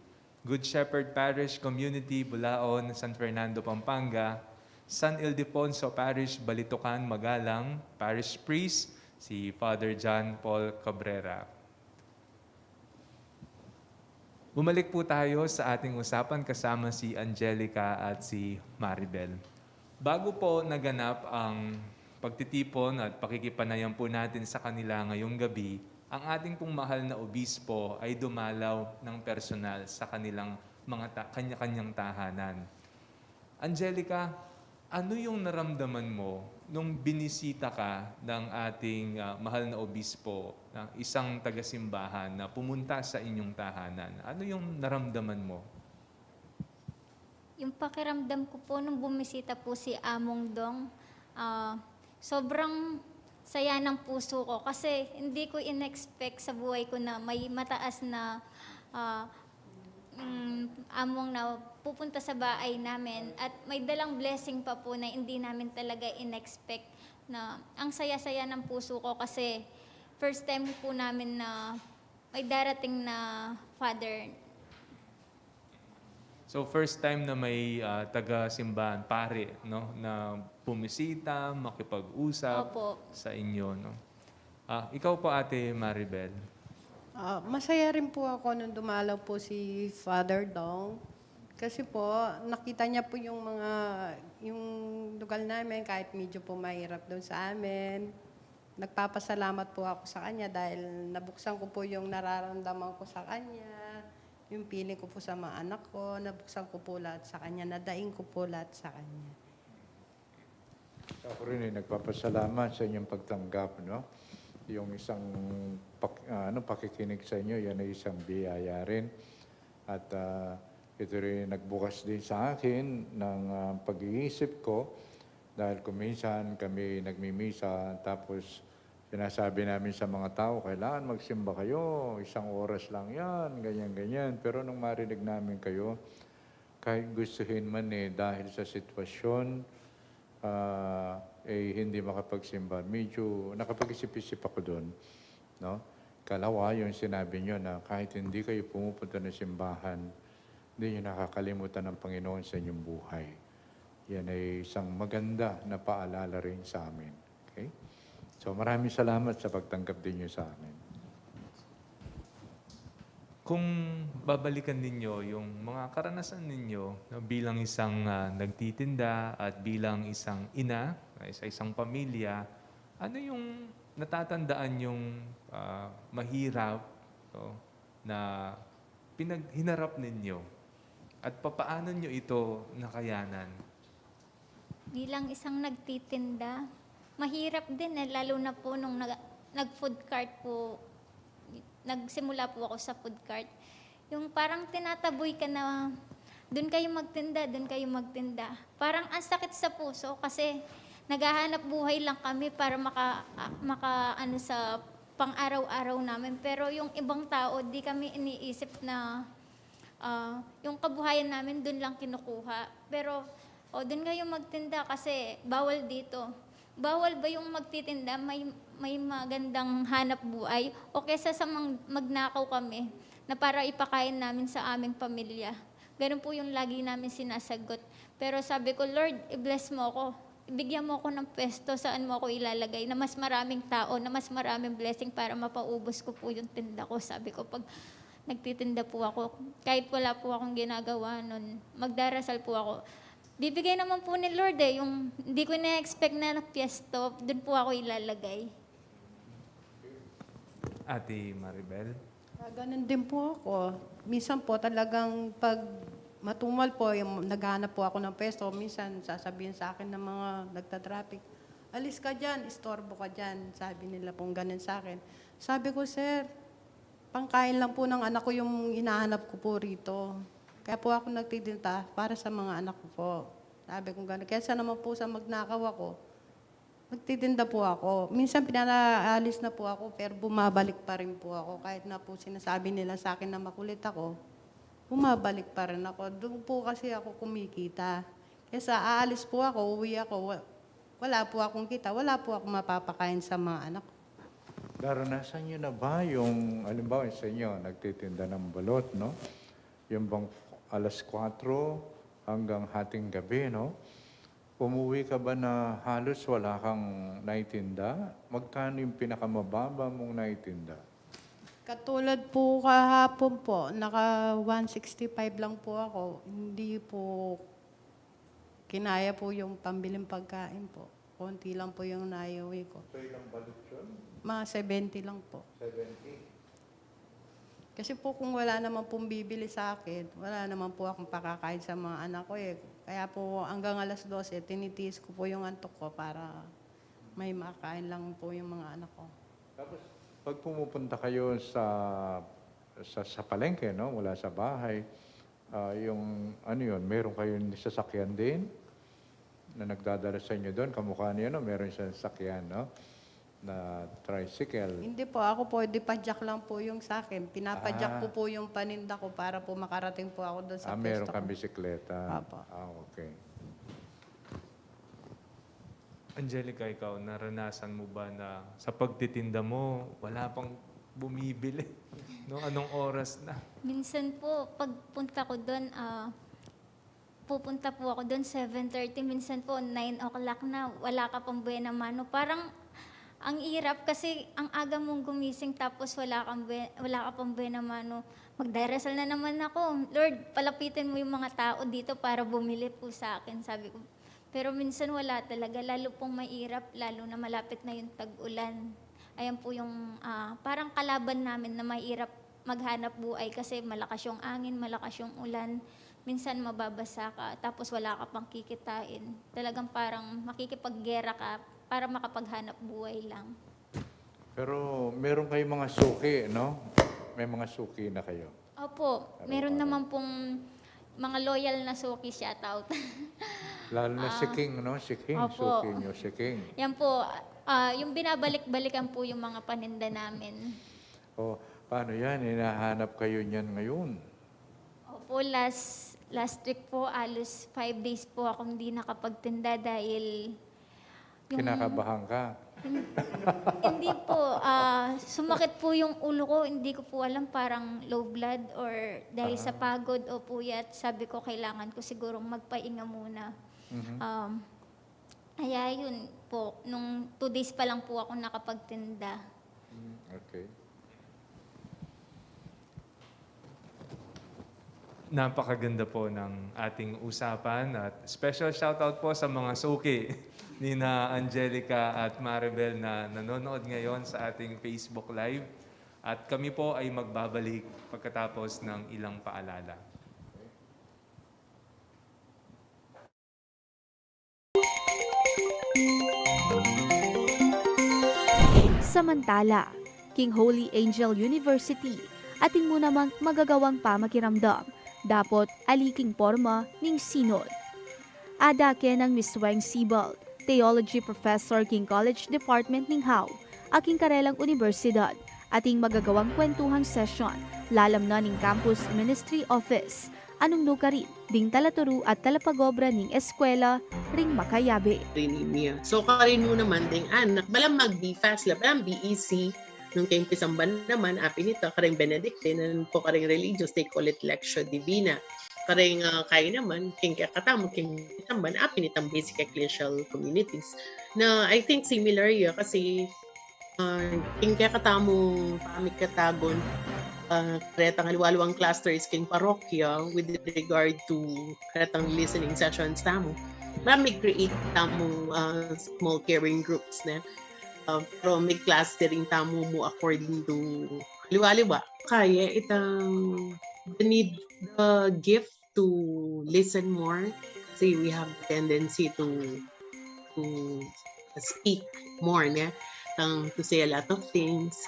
Good Shepherd Parish Community, Bulaon, San Fernando, Pampanga, San Ildefonso Parish, Balitucan, Magalang, Parish Priest, si Father John Paul Cabrera. Bumalik po tayo sa ating usapan kasama si Angelica at si Maribel. Bago po naganap ang pagtitipon at pakikipanayan po natin sa kanila ngayong gabi, ang ating pong mahal na obispo ay dumalaw ng personal sa kanilang mga ta-, kanya-kanyang tahanan. Angelica, ano yung naramdaman mo nung binisita ka ng ating, ah, mahal na obispo, ng isang tagasimbahan na pumunta sa inyong tahanan? Ano yung naramdaman mo? Yung pakiramdam ko po nung bumisita po si Among Dong, ah, sobrang saya ng puso ko kasi hindi ko in-expect sa buhay ko na may mataas na, ah, mm, among na pupunta sa bahay namin at may dalang blessing pa po na hindi namin talaga in-expect na ang saya-saya ng puso ko kasi first time po namin na may darating na father. So, first time na may, ah, taga-simbahan, pare, no, na bumisita, makipag-usap Opo. sa inyo, no? Ah, ikaw po, Ate Maribel? Ah, masaya rin po ako nung dumalaw po si Father Dong. Kasi po, nakita niya po yung mga, yung lugar namin, kahit medyo po mahirap doon sa amin. Nagpapasalamat po ako sa kanya dahil nabuksan ko po yung nararamdaman ko sa kanya. Yung feeling ko po sa mga anak ko, nabuksan ko po lahat sa kanya, nadaing ko po lahat sa kanya. Ako rin ay nagpapasalamat sa inyong pagtanggap, no? Yung isang pak- ah, ano, pakikinig sa inyo, yan ay isang biyaya rin. At ah, ito rin nagbukas din sa akin ng ah, pag-iisip ko dahil kung minsan kami nagmimisa tapos sinasabi namin sa mga tao, kailangan magsimba kayo, isang oras lang yan, ganyan-ganyan. Pero nung marinig namin kayo, kahit gustuhin man eh, dahil sa sitwasyon, ah, eh, hindi makapagsimba. Medyo nakapag-isip-isip ako doon. No? Kalawa, yung sinabi nyo na kahit hindi kayo pumupunta ng simbahan, hindi nyo nakakalimutan ang Panginoon sa inyong buhay. Yan ay isang maganda na paalala rin sa amin. Okay? So maraming salamat sa pagtanggap din nyo sa amin. Kung babalikan ninyo yung mga karanasan ninyo, no, bilang isang ah, nagtitinda at bilang isang ina, ah, sa isang pamilya, ano yung natatandaan yung ah, mahirap, no, na pinaghinarap ninyo at papaano nyo ito nakayanan? Bilang isang nagtitinda, mahirap din eh, lalo na po nung nag, nag-food cart po, nagsimula po ako sa food cart. Yung parang tinataboy ka na, "Doon kayo magtinda, doon kayo magtinda." Parang ang sakit sa puso kasi naghahanap buhay lang kami para maka, ah, maka ano sa pang-araw-araw namin. Pero yung ibang tao, di kami iniisip na ah, yung kabuhayan namin doon lang kinukuha. Pero, o, doon kayo magtinda kasi bawal dito. Bawal ba yung magtitinda may, may magandang hanap buhay? O kesa sa mang, magnakaw kami na para ipakain namin sa aming pamilya. Ganun po yung lagi namin sinasagot. Pero sabi ko, "Lord, i-bless mo ako. Ibigyan mo ako ng pwesto saan mo ako ilalagay na mas maraming tao, na mas maraming blessing para mapaubos ko po yung tinda ko." Sabi ko, pag nagtitinda po ako, kahit wala po akong ginagawa nun, magdarasal po ako. Bibigay naman po ni Lord eh, yung hindi ko na-expect na pwesto, doon po ako ilalagay. Ate Maribel? Ah, ganun din po ako. Minsan po talagang pag matumal po, yung naghahanap po ako ng pwesto, minsan sasabihin sa akin ng mga nagtatraffic, "Alis ka dyan, istorbo ka dyan." Sabi nila pong ganun sa akin. Sabi ko, "Sir, pangkain lang po ng anak ko yung hinahanap ko po rito. Kaya po ako nagtitinda para sa mga anak ko po." Sabi ko ganun. Kesa naman po sa magnakaw ako, nagtitinda po ako. Minsan pinapaalis na po ako, pero bumabalik pa rin po ako. Kahit na po sinasabi nila sa akin na makulit ako, bumabalik pa rin ako. Doon po kasi ako kumikita. Kesa aalis po ako, uwi ako, wa- wala po akong kita, wala po akong mapapakain sa mga anak ko. Naranasan nyo na ba yung, halimbawa sa inyo, nagtitinda ng balot, no? Yung bang alas kwatro hanggang hating gabi, no? Umuwi ka ba na halos wala kang naitinda? Magkano yung pinakamababa mong naitinda? Katulad po kahapon po, naka one sixty-five lang po ako. Hindi po kinaya po yung pambiling pagkain po. Konti lang po yung naiuwi ko. So, ilang balot yun? Mga seventy lang po. Seventy? Kasi po kung wala naman pong bibili sa akin, wala naman po akong pakakain sa mga anak ko eh. Kaya po hanggang alas dose, tinitiis ko po yung antok ko para may makain lang po yung mga anak ko. Tapos, pag pumupunta kayo sa, sa, sa palengke, no? Mula sa bahay, ah, yung, ano yun, meron kayong sasakyan din na nagdadala sa inyo doon? Kamukha niyo, no? Meron siyang sasakyan, no? Na tricycle. Hindi po, ako po, di padyak lang po yung sa akin. Pinapadyak Ah. ko po yung paninda ko para po makarating po ako doon sa Ah, meron pwesto kang ko. Bisikleta. Apo. Ah, okay. Angelica, ikaw, naranasan mo ba na sa pagtitinda mo, wala pang bumibili? No? Anong oras na? Minsan po, pagpunta ko doon, ah, pupunta po ako doon seven thirty, minsan po nine o'clock na, wala ka pang buena mano. Parang Ang hirap kasi ang aga mong gumising tapos wala kang bue-, wala ka pang buena mano. "Magdarasal na naman ako. Lord, palapitin mo yung mga tao dito para bumili po sa akin," sabi ko. Pero minsan wala talaga, lalo pong mahirap, lalo na malapit na yung tag-ulan. Ayan po yung, ah, parang kalaban namin na mahirap maghanap buhay kasi malakas yung angin, malakas yung ulan. Minsan mababasa ka, tapos wala ka pang kikitain. Talagang parang makikipaggera ka para makapaghanap buhay lang. Pero meron kayong mga suki, no? May mga suki na kayo. Opo, meron naman pong mga loyal na suki, shout out. Lalo na si King, no? Si King, opo, suki nyo, si King. Yan po, ah, yung binabalik-balikan po yung mga paninda namin. O, paano yan? Hinahanap kayo niyan ngayon? Opo, last, last week po, alos five days po akong di nakapagtinda dahil yung... Kinakabahan ka? Hin-, hindi po. Ah, sumakit po yung ulo ko. Hindi ko po alam, parang low blood or dahil sa pagod o puyat. Sabi ko, kailangan ko sigurong magpahinga muna. Mhm. Um, kaya yun po, nung two days pa lang po ako nakapagtinda. Mm, okay. Napakaganda po ng ating usapan at special shoutout po sa mga suki ni na Angelica at Maribel na nanonood ngayon sa ating Facebook Live. At kami po ay magbabalik pagkatapos ng ilang paalala. Samantala, king Holy Angel University, atin mu namang magagawang pamakiramdam, dapot ali king porma ning Synod. Ada ke nang Miss Weng Sibal, Theology Professor king College Department ning hau, aking karelang universidad, ating magagawang kwentuhang sesyon, lalam na ning Campus Ministry Office, anung nukarin ding talaturu at talapagobra ning eskwela ring makayabe. Rin niya. So, karin mu naman ding anak, balang mag-B F A S la, balang B E C, nung keng pisamban naman, apin ita, kareng Benedictine, nung po kareng religious, they call it Lectio Divina. Kareng, ah, kayi naman, keng kekatamu, keng pisamban, apin itang basic ecclesial communities. Na, I think, similar ya, kasi ah, king kekatamung pamikatagun, ah, karetang aliwa-liwang clusters king parokya with regard to karetang listening sessions tamu. Para mig-create tamu, ah, small caring groups, ne? Ah, pero mig-clustering tamu mu according to aliwa-liwa. Kaya itang the need, the gift to listen more kasi we have the tendency to to speak more, ne? Tang to say a lot of things.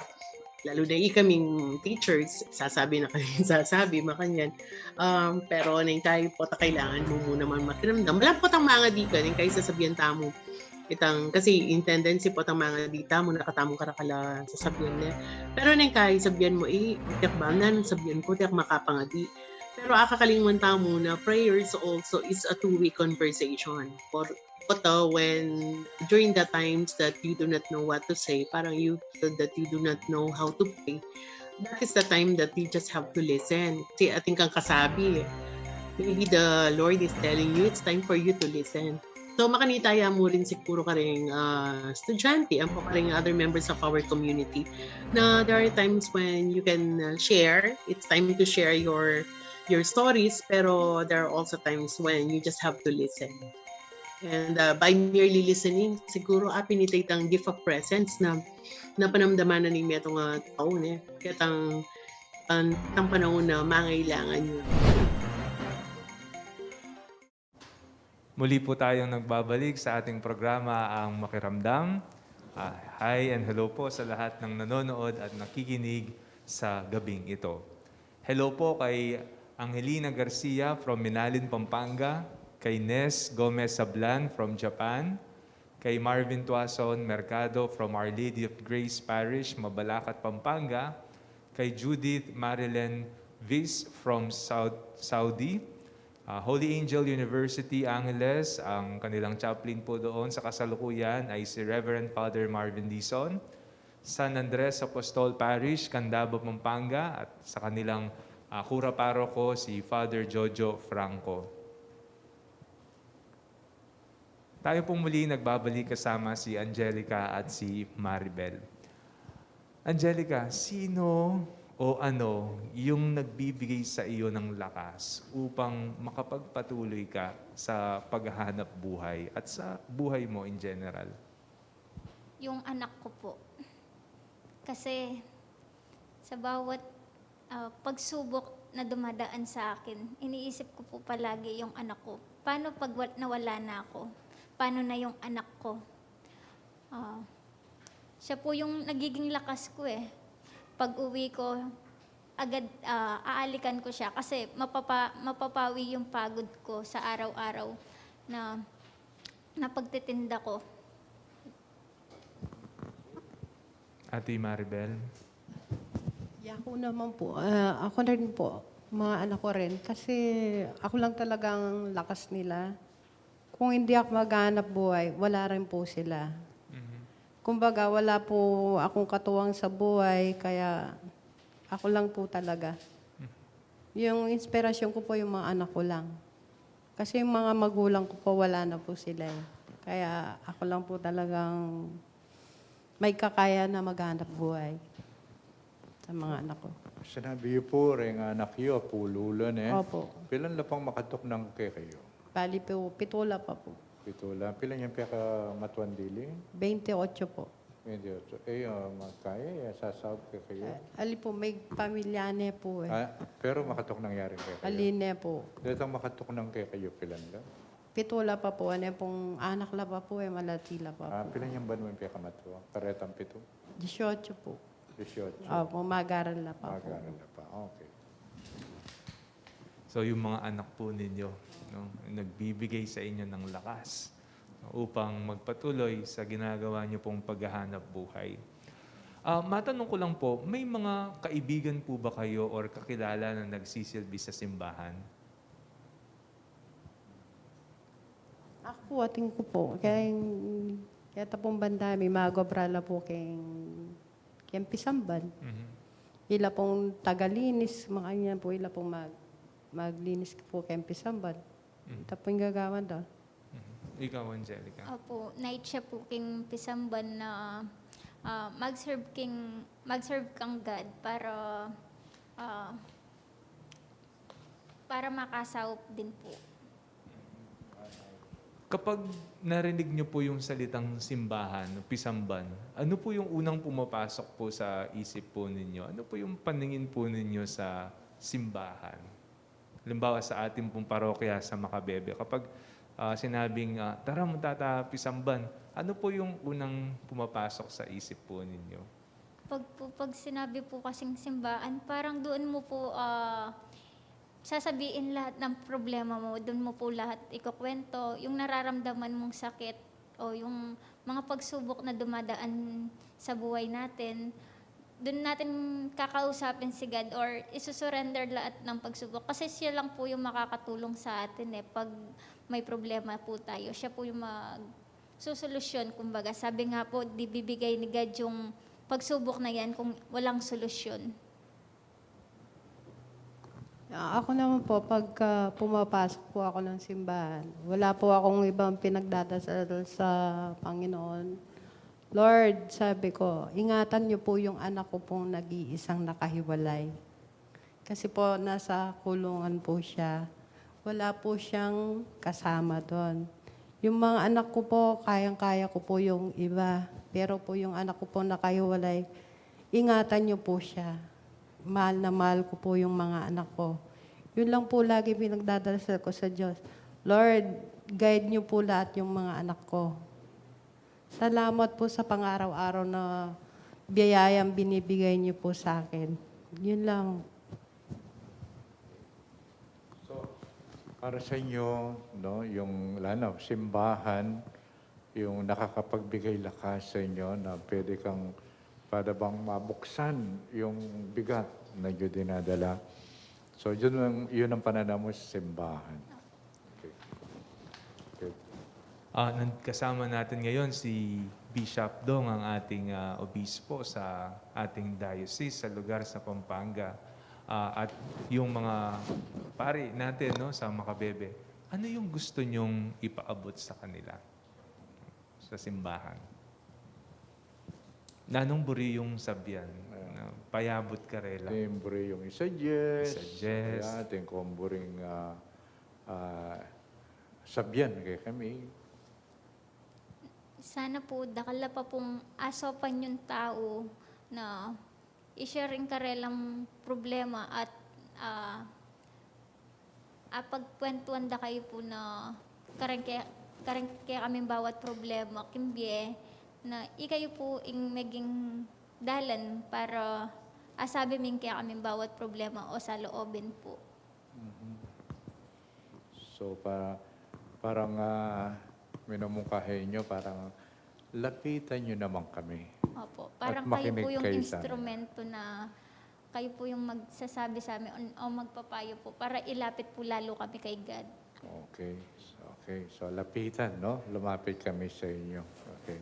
Lalo na ikaming teachers, sasabi na kami, sasabi, makanyan. Um, pero neng kayi po ta kailangan mu mu naman makiramdam. Wala po tang mga di ka, neng kayi sasabihan tamu. Itang, kasi in tendency po tang mga di tamu, nakatamung karakala sasabihan, ne? Pero neng kayi sabihan mu, eh, tiyak ba, nan sabihan ko, tiyak makapangadi. Pero akakalingwan tamu na prayers also is a two-way conversation. For, for the, when, during the times that you do not know what to say, parang you feel that you do not know how to pray, that is the time that you just have to listen. Kasi atin kang kasabi, eh. Maybe the Lord is telling you it's time for you to listen. So, makanita ya mu rin siguro karing, ah, estudyante, ampo karing other members of our community, na there are times when you can, uh, share. It's time to share your, your stories, pero there are also times when you just have to listen. And, uh, by merely listening, siguro, ah, apin ita itang gift of presence na, na panamdaman na ning metung a tau, ne? Ketang, ah, tang panaun na mangailangan yu. Muli po tayong nagbabalik sa ating programa, Ang Makiramdam. Ah, hi and hello po sa lahat ng nanonood at nakikinig sa gabing ito. Hello po kay Angelina Garcia from Minalin, Pampanga, kay Nes Gomez Sablan from Japan, kay Marvin Tuason Mercado from Our Lady of Grace Parish, Mabalacat, Pampanga, kay Judith Marilyn Vis from Sau-, Saudi, ah, Holy Angel University, Angeles, ang kanilang chaplain po doon sa kasalukuyan ay si Reverend Father Marvin Dizon, San Andres Apostol Parish, Candaba, Pampanga, at sa kanilang, ah, kura paroko, si Father Jojo Franco. Tayo pong muli nagbabalik kasama si Angelica at si Maribel. Angelica, sino o ano yung nagbibigay sa iyo ng lakas upang makapagpatuloy ka sa paghahanap buhay at sa buhay mo in general? Yung anak ko po. Kasi sa bawat ah, pagsubok na dumadaan sa akin, iniisip ko po palagi yung anak ko. Paano pag wal- nawala na ako? Paano na yung anak ko? Ah, siya po yung nagiging lakas ko eh. Pag uwi ko, agad ah, aalikan ko siya kasi mapapa, mapapawi yung pagod ko sa araw-araw na, na pagtitinda ko. Ate Maribel? Ya, ako naman po. Ah, ako rin po. Mga anak ko rin. Kasi ako lang talagang lakas nila. Kung hindi ako maghanap buhay, wala rin po sila. Mhm. Kumbaga, wala po akong katuwang sa buhay, kaya ako lang po talaga. Yung inspirasyon ko po yung mga anak ko lang. Kasi yung mga magulang ko po, wala na po sila eh. Kaya ako lang po talagang may kakaya na maghanap buhay sa mga anak ko. Sinabi yu po, reng anak yu, apululan eh. Opo. Pilan la pang makatuknang kekayu? Bali po, pitula pa po. Pitula. Pilan yang pekamatwan dili? Twenty-eight po. Twenty-eight. Eh, ah, magkaya, eh, sasaup kekayu. Eh, ali po, may pamilya ne po eh. Ah, pero makatuknang yarin kekayu? Ali ne po. Detang makatuknang kekayu, pilan la? Pitula pa po. Ano pong anak la pa po eh, malati la pa Ah, po. pilan yang banwa yang pekamatwa? Karetang pitu? Dieciocho po. Dieciocho. Opo, mag-aral la pa po. Mag-aral la pa. Okay. So yung mga anak po ninyo, no, nagbibigay sa inyo ng lakas upang magpatuloy sa ginagawa niyo pong paghahanap buhay. Ah, matanong ko lang po, may mga kaibigan po ba kayo or kakilala na nagsisilbi sa simbahan? Ako, atin ko po. Kaya, kaya tapong banda, may mag-obra la po keng, keng pisamban. Mhm. Ila pong tagalinis, mga kanya po, ila pong mag, maglinis po keng pisamban. Mhm. Tapos yung gagawan daw. Mhm. Ikaw, Angelica? Opo, night siya po king pisamban na ah, mag-serve king, mag-serve kang God para ah, para makasaup din po. Kapag narinig niyo po yung salitang simbahan, pisamban, ano po yung unang pumapasok po sa isip po ninyo? Ano po yung paningin po ninyo sa simbahan? Halimbawa sa ating pong parokya sa Macabebe, kapag ah, sinabing, ah, "Tara, magtatapisamban," ano po yung unang pumapasok sa isip po ninyo? Pag, po, pag sinabi po kasing simbahan, parang doon mo po, ah, sasabihin lahat ng problema mo, doon mo po lahat ikukwento, yung nararamdaman mong sakit o yung mga pagsubok na dumadaan sa buhay natin, doon natin kakausapin si God or isusurrender lahat ng pagsubok. Kasi siya lang po yung makakatulong sa atin eh, pag may problema po tayo. Siya po yung mag susolusyon, kumbaga. Sabi nga po, di bibigay ni God yung pagsubok na yan kung walang solusyon. Ah, ako naman po, pagka pumapasok po ako ng simbahan, wala po akong ibang pinagdadasal sa Panginoon. Lord, sabi ko, ingatan niyo po yung anak ko pong nag-iisang nakahiwalay. Kasi po, nasa kulungan po siya. Wala po siyang kasama doon. Yung mga anak ko po, kayang-kaya ko po yung iba. Pero po yung anak ko po nakahiwalay, ingatan niyo po siya. Mahal na mahal ko po yung mga anak ko. Yun lang po lagi pinagdadasal ko sa Diyos. Lord, guide niyo po lahat yung mga anak ko. Salamat po sa pang-araw-araw na biyayang binibigay niyo po sa akin. Yun lang. So, para sa inyo, no, yung, lalo, simbahan, yung nakakapagbigay lakas sa inyo na pwede kang para bang mabuksan yung bigat na yung dinadala. So, yun ang, yun ang pananaw mo sa simbahan. Okay. Good. Ah, nan-, kasama natin ngayon si Bishop Dong, ang ating ah, obispo sa ating diocese, sa lugar sa Pampanga. Ah, at yung mga pari natin, no, sa Macabebe, ano yung gusto nyong ipaabot sa kanila? sa simbahan. Nanung buri yung sabyan? Ayan. Na payabut karela. Atin buri yung i-suggest. I-suggest. Ayan, atin kung buring, ah, ah, sabyan kekami. Sana po, dakal la pa pung asopan yung tau na i-share ing karelang problema at, ah, apagkwentuan da kayu po na kareng ke-, kareng kekaming bawat problema, king bie, na ikayu po ing meging dalan para asabi mi ing kekaming bawat problema o saloobin po. Mhm. So, pa-, parang, ah, minamungkahi nyo, parang lapitan nyo naman kami. Opo. At parang kayu makinig po yung kayo sa amin. Instrumento na kayu po yung magsasabi sa amin o, o magpapayo po para ilapit po lalo kami kay God. Okay. Okay. So, lapitan, no? Lumapit kami sa inyo. Okay.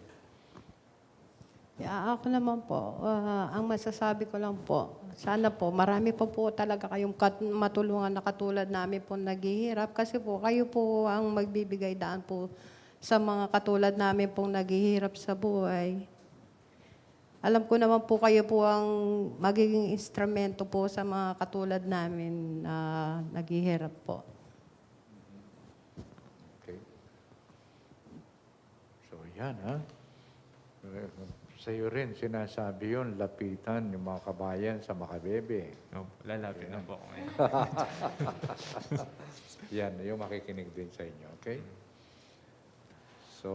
Ya, ako naman po, ah, ang masasabi ko lang po, sana po, marami pa po talaga kayong kat-, matulungan na katulad namin pong naghihirap. Kasi po, kayo po ang magbibigay daan po sa mga katulad namin pong naghihirap sa buhay. Alam ko naman po kayo po ang magiging instrumento po sa mga katulad namin na naghihirap po. Okay. So, yan, ha? Eh, sa'yo rin, sinasabi yun, lapitan yung mga kabayan sa Makabebe. Opo, lalapit na po ako ngayon. Yan, yung makikinig din sa inyo, okay? So,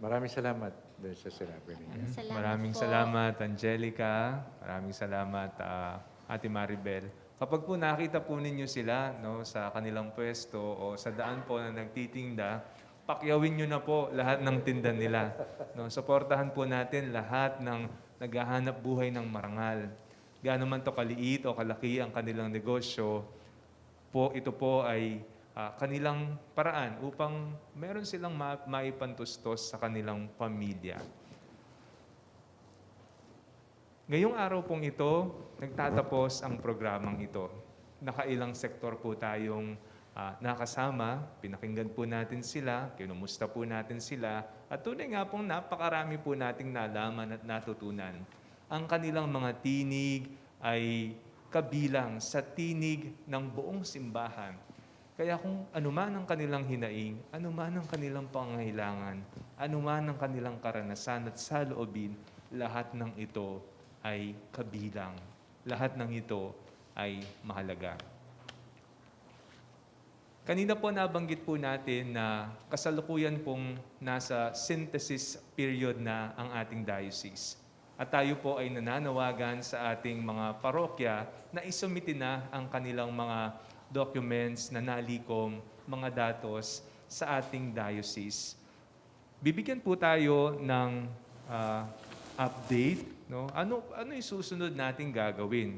maraming salamat dun sa sinabi ninyo. Maraming salamat po. Maraming salamat, Angelica. Maraming salamat, ah, Ate Maribel. Kapag po nakita po ninyo sila, no, sa kanilang pwesto o sa daan po na nagtitinda, pakyawin nyo na po lahat ng tinda nila. No, suportahan po natin lahat ng naghahanap buhay ng marangal. Gaano man to kaliit o kalaki ang kanilang negosyo, po, ito po ay, ah, kanilang paraan upang meron silang ma-, maipantustos sa kanilang pamilya. Ngayong araw pong ito, nagtatapos ang programang ito. Nakailang sektor po tayong, ah, nakasama, pinakinggan po natin sila, kinumusta po natin sila, at tunay nga pong napakarami po nating nalaman at natutunan. Ang kanilang mga tinig ay kabilang sa tinig ng buong simbahan. Kaya kung anuman ang kanilang hinaing, anuman ang kanilang pangangailangan, anuman ang kanilang karanasan at saloobin, lahat ng ito ay kabilang. Lahat ng ito ay mahalaga. Kanina po nabanggit po natin na kasalukuyan pong nasa synthesis period na ang ating diocese. At tayo po ay nananawagan sa ating mga parokya na isumite na ang kanilang mga documents na nalikom, mga datos sa ating diocese. Bibigyan po tayo ng, ah, update, no? Ano, ano yung susunod nating gagawin?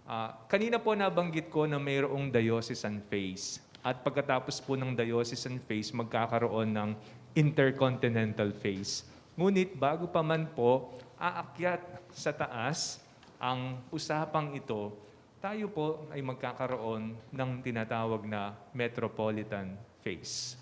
Ah, kanina po nabanggit ko na mayroong diocesan phase. At pagkatapos po ng diocesan phase, magkakaroon ng intercontinental phase. Ngunit bago pa man po aakyat sa taas ang usapang ito, tayo po ay magkakaroon ng tinatawag na metropolitan phase.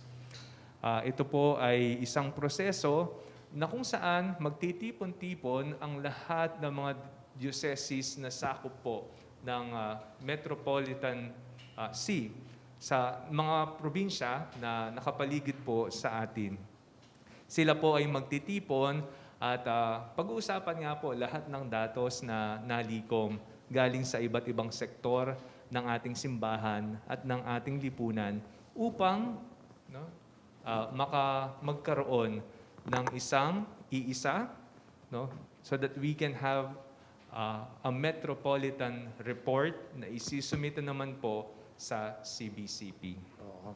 Ah, ito po ay isang proseso na kung saan magtitipon-tipon ang lahat ng mga dioceses na sakop po ng, ah, metropolitan, ah, see sa mga probinsya na nakapaligid po sa atin. Sila po ay magtitipon at, ah, pag-uusapan nga po lahat ng datos na nalikom galing sa iba't ibang sektor ng ating simbahan at ng ating lipunan upang, no, ah, maka-, magkaroon ng isang iisa, no, so that we can have, ah, a metropolitan report na isisumite naman po sa C B C P. Oo.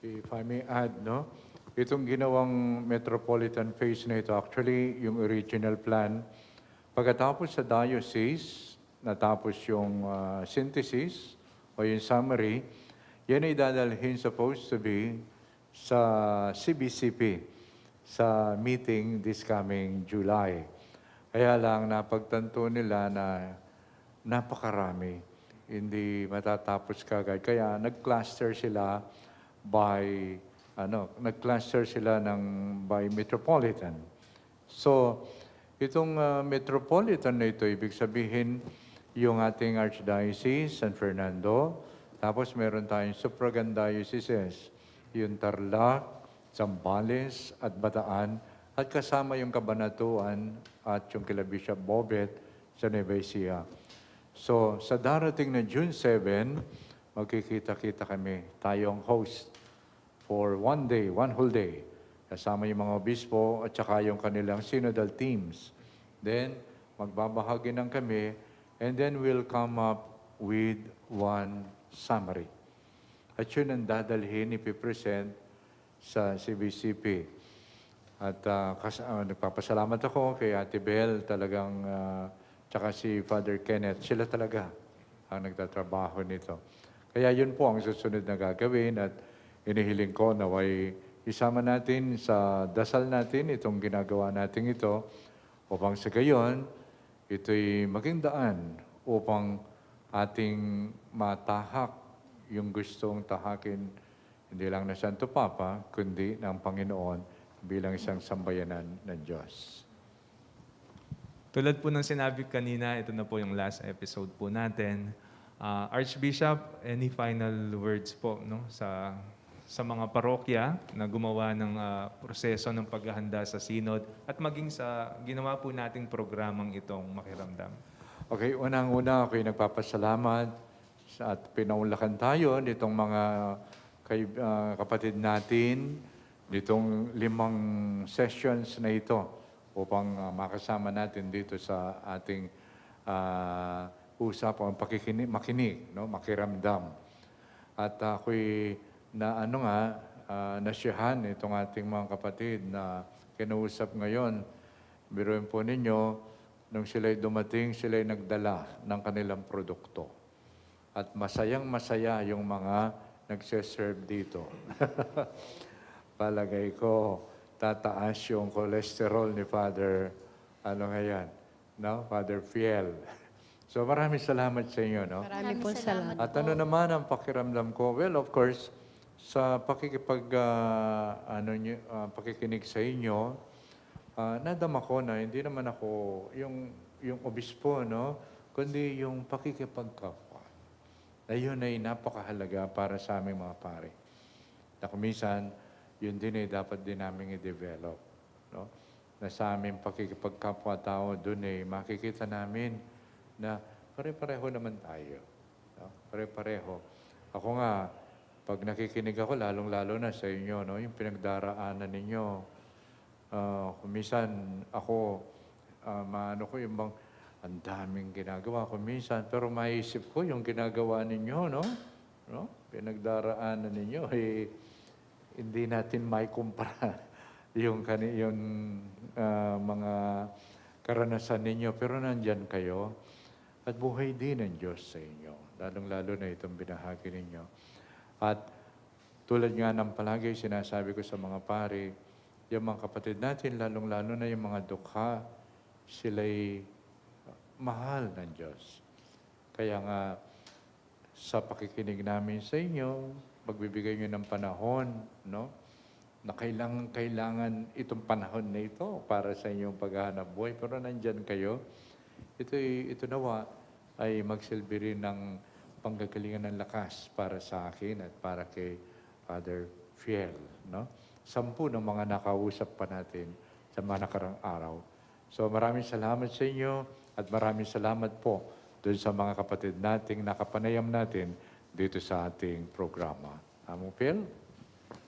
If I may add, no, itong ginawang metropolitan phase na ito, actually, yung original plan, pagkatapos sa diocese, natapos yung, ah, synthesis o yung summary, yan ay dadalhin, supposed to be, sa C B C P, sa meeting this coming July. Kaya lang, napagtanto nila na napakarami. Hindi matatapos kagad. Kaya nag-cluster sila by, ano, nag-cluster sila ng by metropolitan. So, itong, ah, metropolitan na ito, ibig sabihin, yung ating Archdiocese, San Fernando, tapos meron tayong suffragan dioceses, yung Tarlac, Zambales, at Bataan, at kasama yung Cabanatuan at yung kila Bishop Bobet sa Nueva Ecija. So, sa darating na June seven, magkikita-kita kami. Tayo ang host for one day, one whole day. Kasama yung mga obispo at saka yung kanilang synodal teams. Then, magbabahagi ng kami, and then we'll come up with one summary. At yun ang dadalhin, ipipresent sa C B C P. At, ah, kas-, ah, nagpapasalamat ako kay Ate Bel, talagang, ah, tsaka si Father Kenneth, sila talaga ang nagtatrabaho nito. Kaya yun po ang susunod na gagawin at inihiling ko naway isama natin sa dasal natin itong ginagawa natin ito upang sa gayon, ito'y maging daan upang ating matahak yung gustong tahakin, hindi lang ng Santo Papa, kundi ng Panginoon bilang isang sambayanan ng Diyos. Tulad po ng sinabi kanina, ito na po yung last episode po natin. Ah, Archbishop, any final words po, no, sa, sa mga parokya na gumawa ng, ah, proseso ng paghahanda sa Synod at maging sa ginawa po nating programang itong Makiramdam? Okay, unang-una, ako'y nagpapasalamat sa, at pinaunlakan tayo nitong mga kay-, ah, kapatid natin nitong limang sessions na ito upang, ah, makasama natin dito sa ating, ah, usap o pakikini-, makinig, no? Makiramdam. At ako'y na, ano nga, ah, nasiyahan itong ating mga kapatid na kinausap ngayon. Biruin po ninyo, nung sila'y dumating, sila'y nagdala ng kanilang produkto. At masayang-masaya yung mga nagse-serve dito. Palagay ko, tataas yung cholesterol ni Father, ano nga yan, no? Father Fiel. So, maraming salamat sa inyo, no? Marami Maraming pong salamat salamat. At ano po. Naman ang pakiramdam ko? Well, of course, sa pakikipag, ah, ano nyo, ah, pakikinig sa inyo, ah, nadama ko na hindi naman ako yung, yung obispo, no? Kundi yung pakikipagkapwa. Na yun ay napakahalaga para sa aming mga pari. Na kung minsan, yun din ay dapat din naming i-develop, no? Na sa aming pakikipagkapwa-tao, dun ay makikita namin na pare-pareho naman tayo, no? Pare-pareho. Ako nga, pag nakikinig ako, lalong-lalo na sa inyo, no? Yung pinagdaraanan ninyo. Ah, kung minsan ako, ah, maano ko yung bang, ang daming ginagawa ko minsan, pero maisip ko yung ginagawa ninyo, no? No? Pinagdaraanan ninyo, eh, hindi natin maikumpara yung kani-, yung, ah, mga karanasan ninyo, pero nandyan kayo. At buhay din ang Diyos sa inyo, lalong-lalo na itong binahagi ninyo. At tulad nga ng palagi sinasabi ko sa mga pari, yung mga kapatid natin, lalong-lalo na yung mga dukha, sila'y mahal ng Diyos. Kaya nga, sa pakikinig namin sa inyo, magbibigay nyo ng panahon, no? Na kailangan, kailangan itong panahon na ito para sa inyong paghahanap buhay. Pero nandyan kayo. Ito'y, ito nawa ay magsilbi rin ng panggagalingan ng lakas para sa akin at para kay Father Fiel, no? Sampu ng mga nakausap pa natin sa mga nakarang araw. So, maraming salamat sa inyo at maraming salamat po dun sa mga kapatid nating nakapanayam natin dito sa ating programa. Among Phil?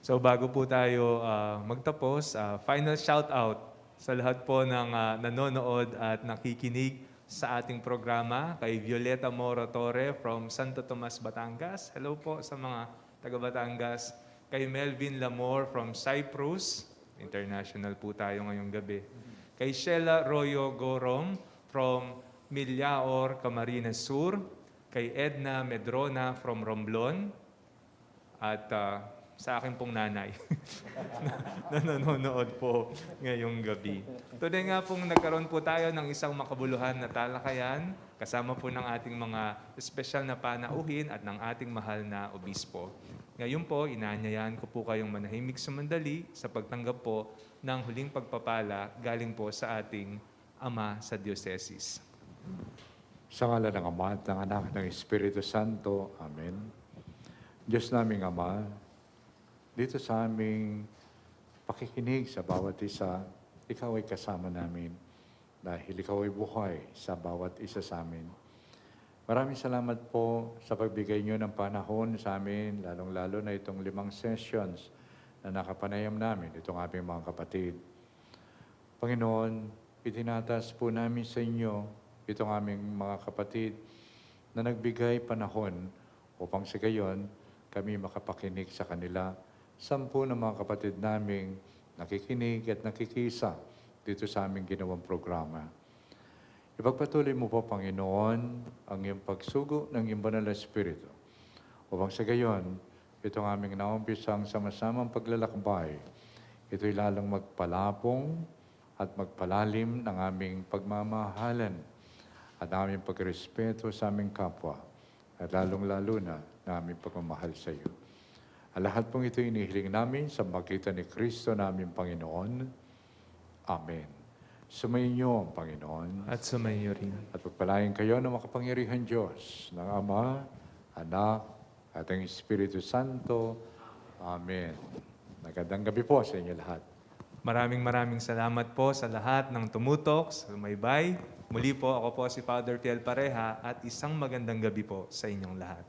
So, bago po tayo, ah, magtapos, ah, final shout out sa lahat po ng, ah, nanonood at nakikinig sa ating programa. Kay Violeta Moro Torre from Santo Tomas, Batangas. Hello po sa mga taga Batangas. Kay Melvin Lamor from Cyprus. International po tayo ngayong gabi. Kay Sheila Royo Gorong from Millaor, Camarines Sur. Kay Edna Medrona from Romblon. At, ah, sa akin pong nanay na nanonood po ngayong gabi. Tunay nga pong nagkaroon po tayo ng isang makabuluhan na talakayan kasama po ng ating mga espesyal na panauhin at ng ating mahal na obispo. Ngayon po, inaanyayahan ko po kayong manahimik sumandali sa pagtanggap po ng huling pagpapala galing po sa ating Ama sa Diosesis. Sa ngalan ng Ama at ng Anak at ng Espiritu Santo. Amen. Diyos naming Ama, dito sa aming pakikinig sa bawat isa, ikaw ay kasama namin dahil ikaw ay buhay sa bawat isa sa amin. Maraming salamat po sa pagbigay niyo ng panahon sa amin, lalong-lalo na itong limang sessions na nakapanayam namin itong aming mga kapatid. Panginoon, itinataas po namin sa inyo itong aming mga kapatid na nagbigay panahon upang sa gayon kami makapakinig sa kanila, sampu ng mga kapatid naming nakikinig at nakikisa dito sa aming ginawang programa. Ipagpatuloy mo po, Panginoon, ang iyong pagsugo ng iyong banal na Espiritu, upang sa gayon, itong aming naumpisang sama-samang paglalakbay, ito'y lalong magpalapong at magpalalim ng aming pagmamahalan at aming pagrespeto sa aming kapwa, at lalong-lalo na ng aming pagmamahal sa iyo. Ang lahat pong ito inihiling namin sa magitan ni Kristo naming Panginoon. Amen. Sumainyo ang Panginoon. At sumainyo rin. At pagpalain kayo ng makapangyarihan Diyos, ng Ama, Anak, at ang Espiritu Santo. Amen. Magandang gabi po sa inyo lahat. Maraming maraming salamat po sa lahat ng tumutok, sumaybay. Muli po, ako po si Father Fiel Pareha at isang magandang gabi po sa inyong lahat.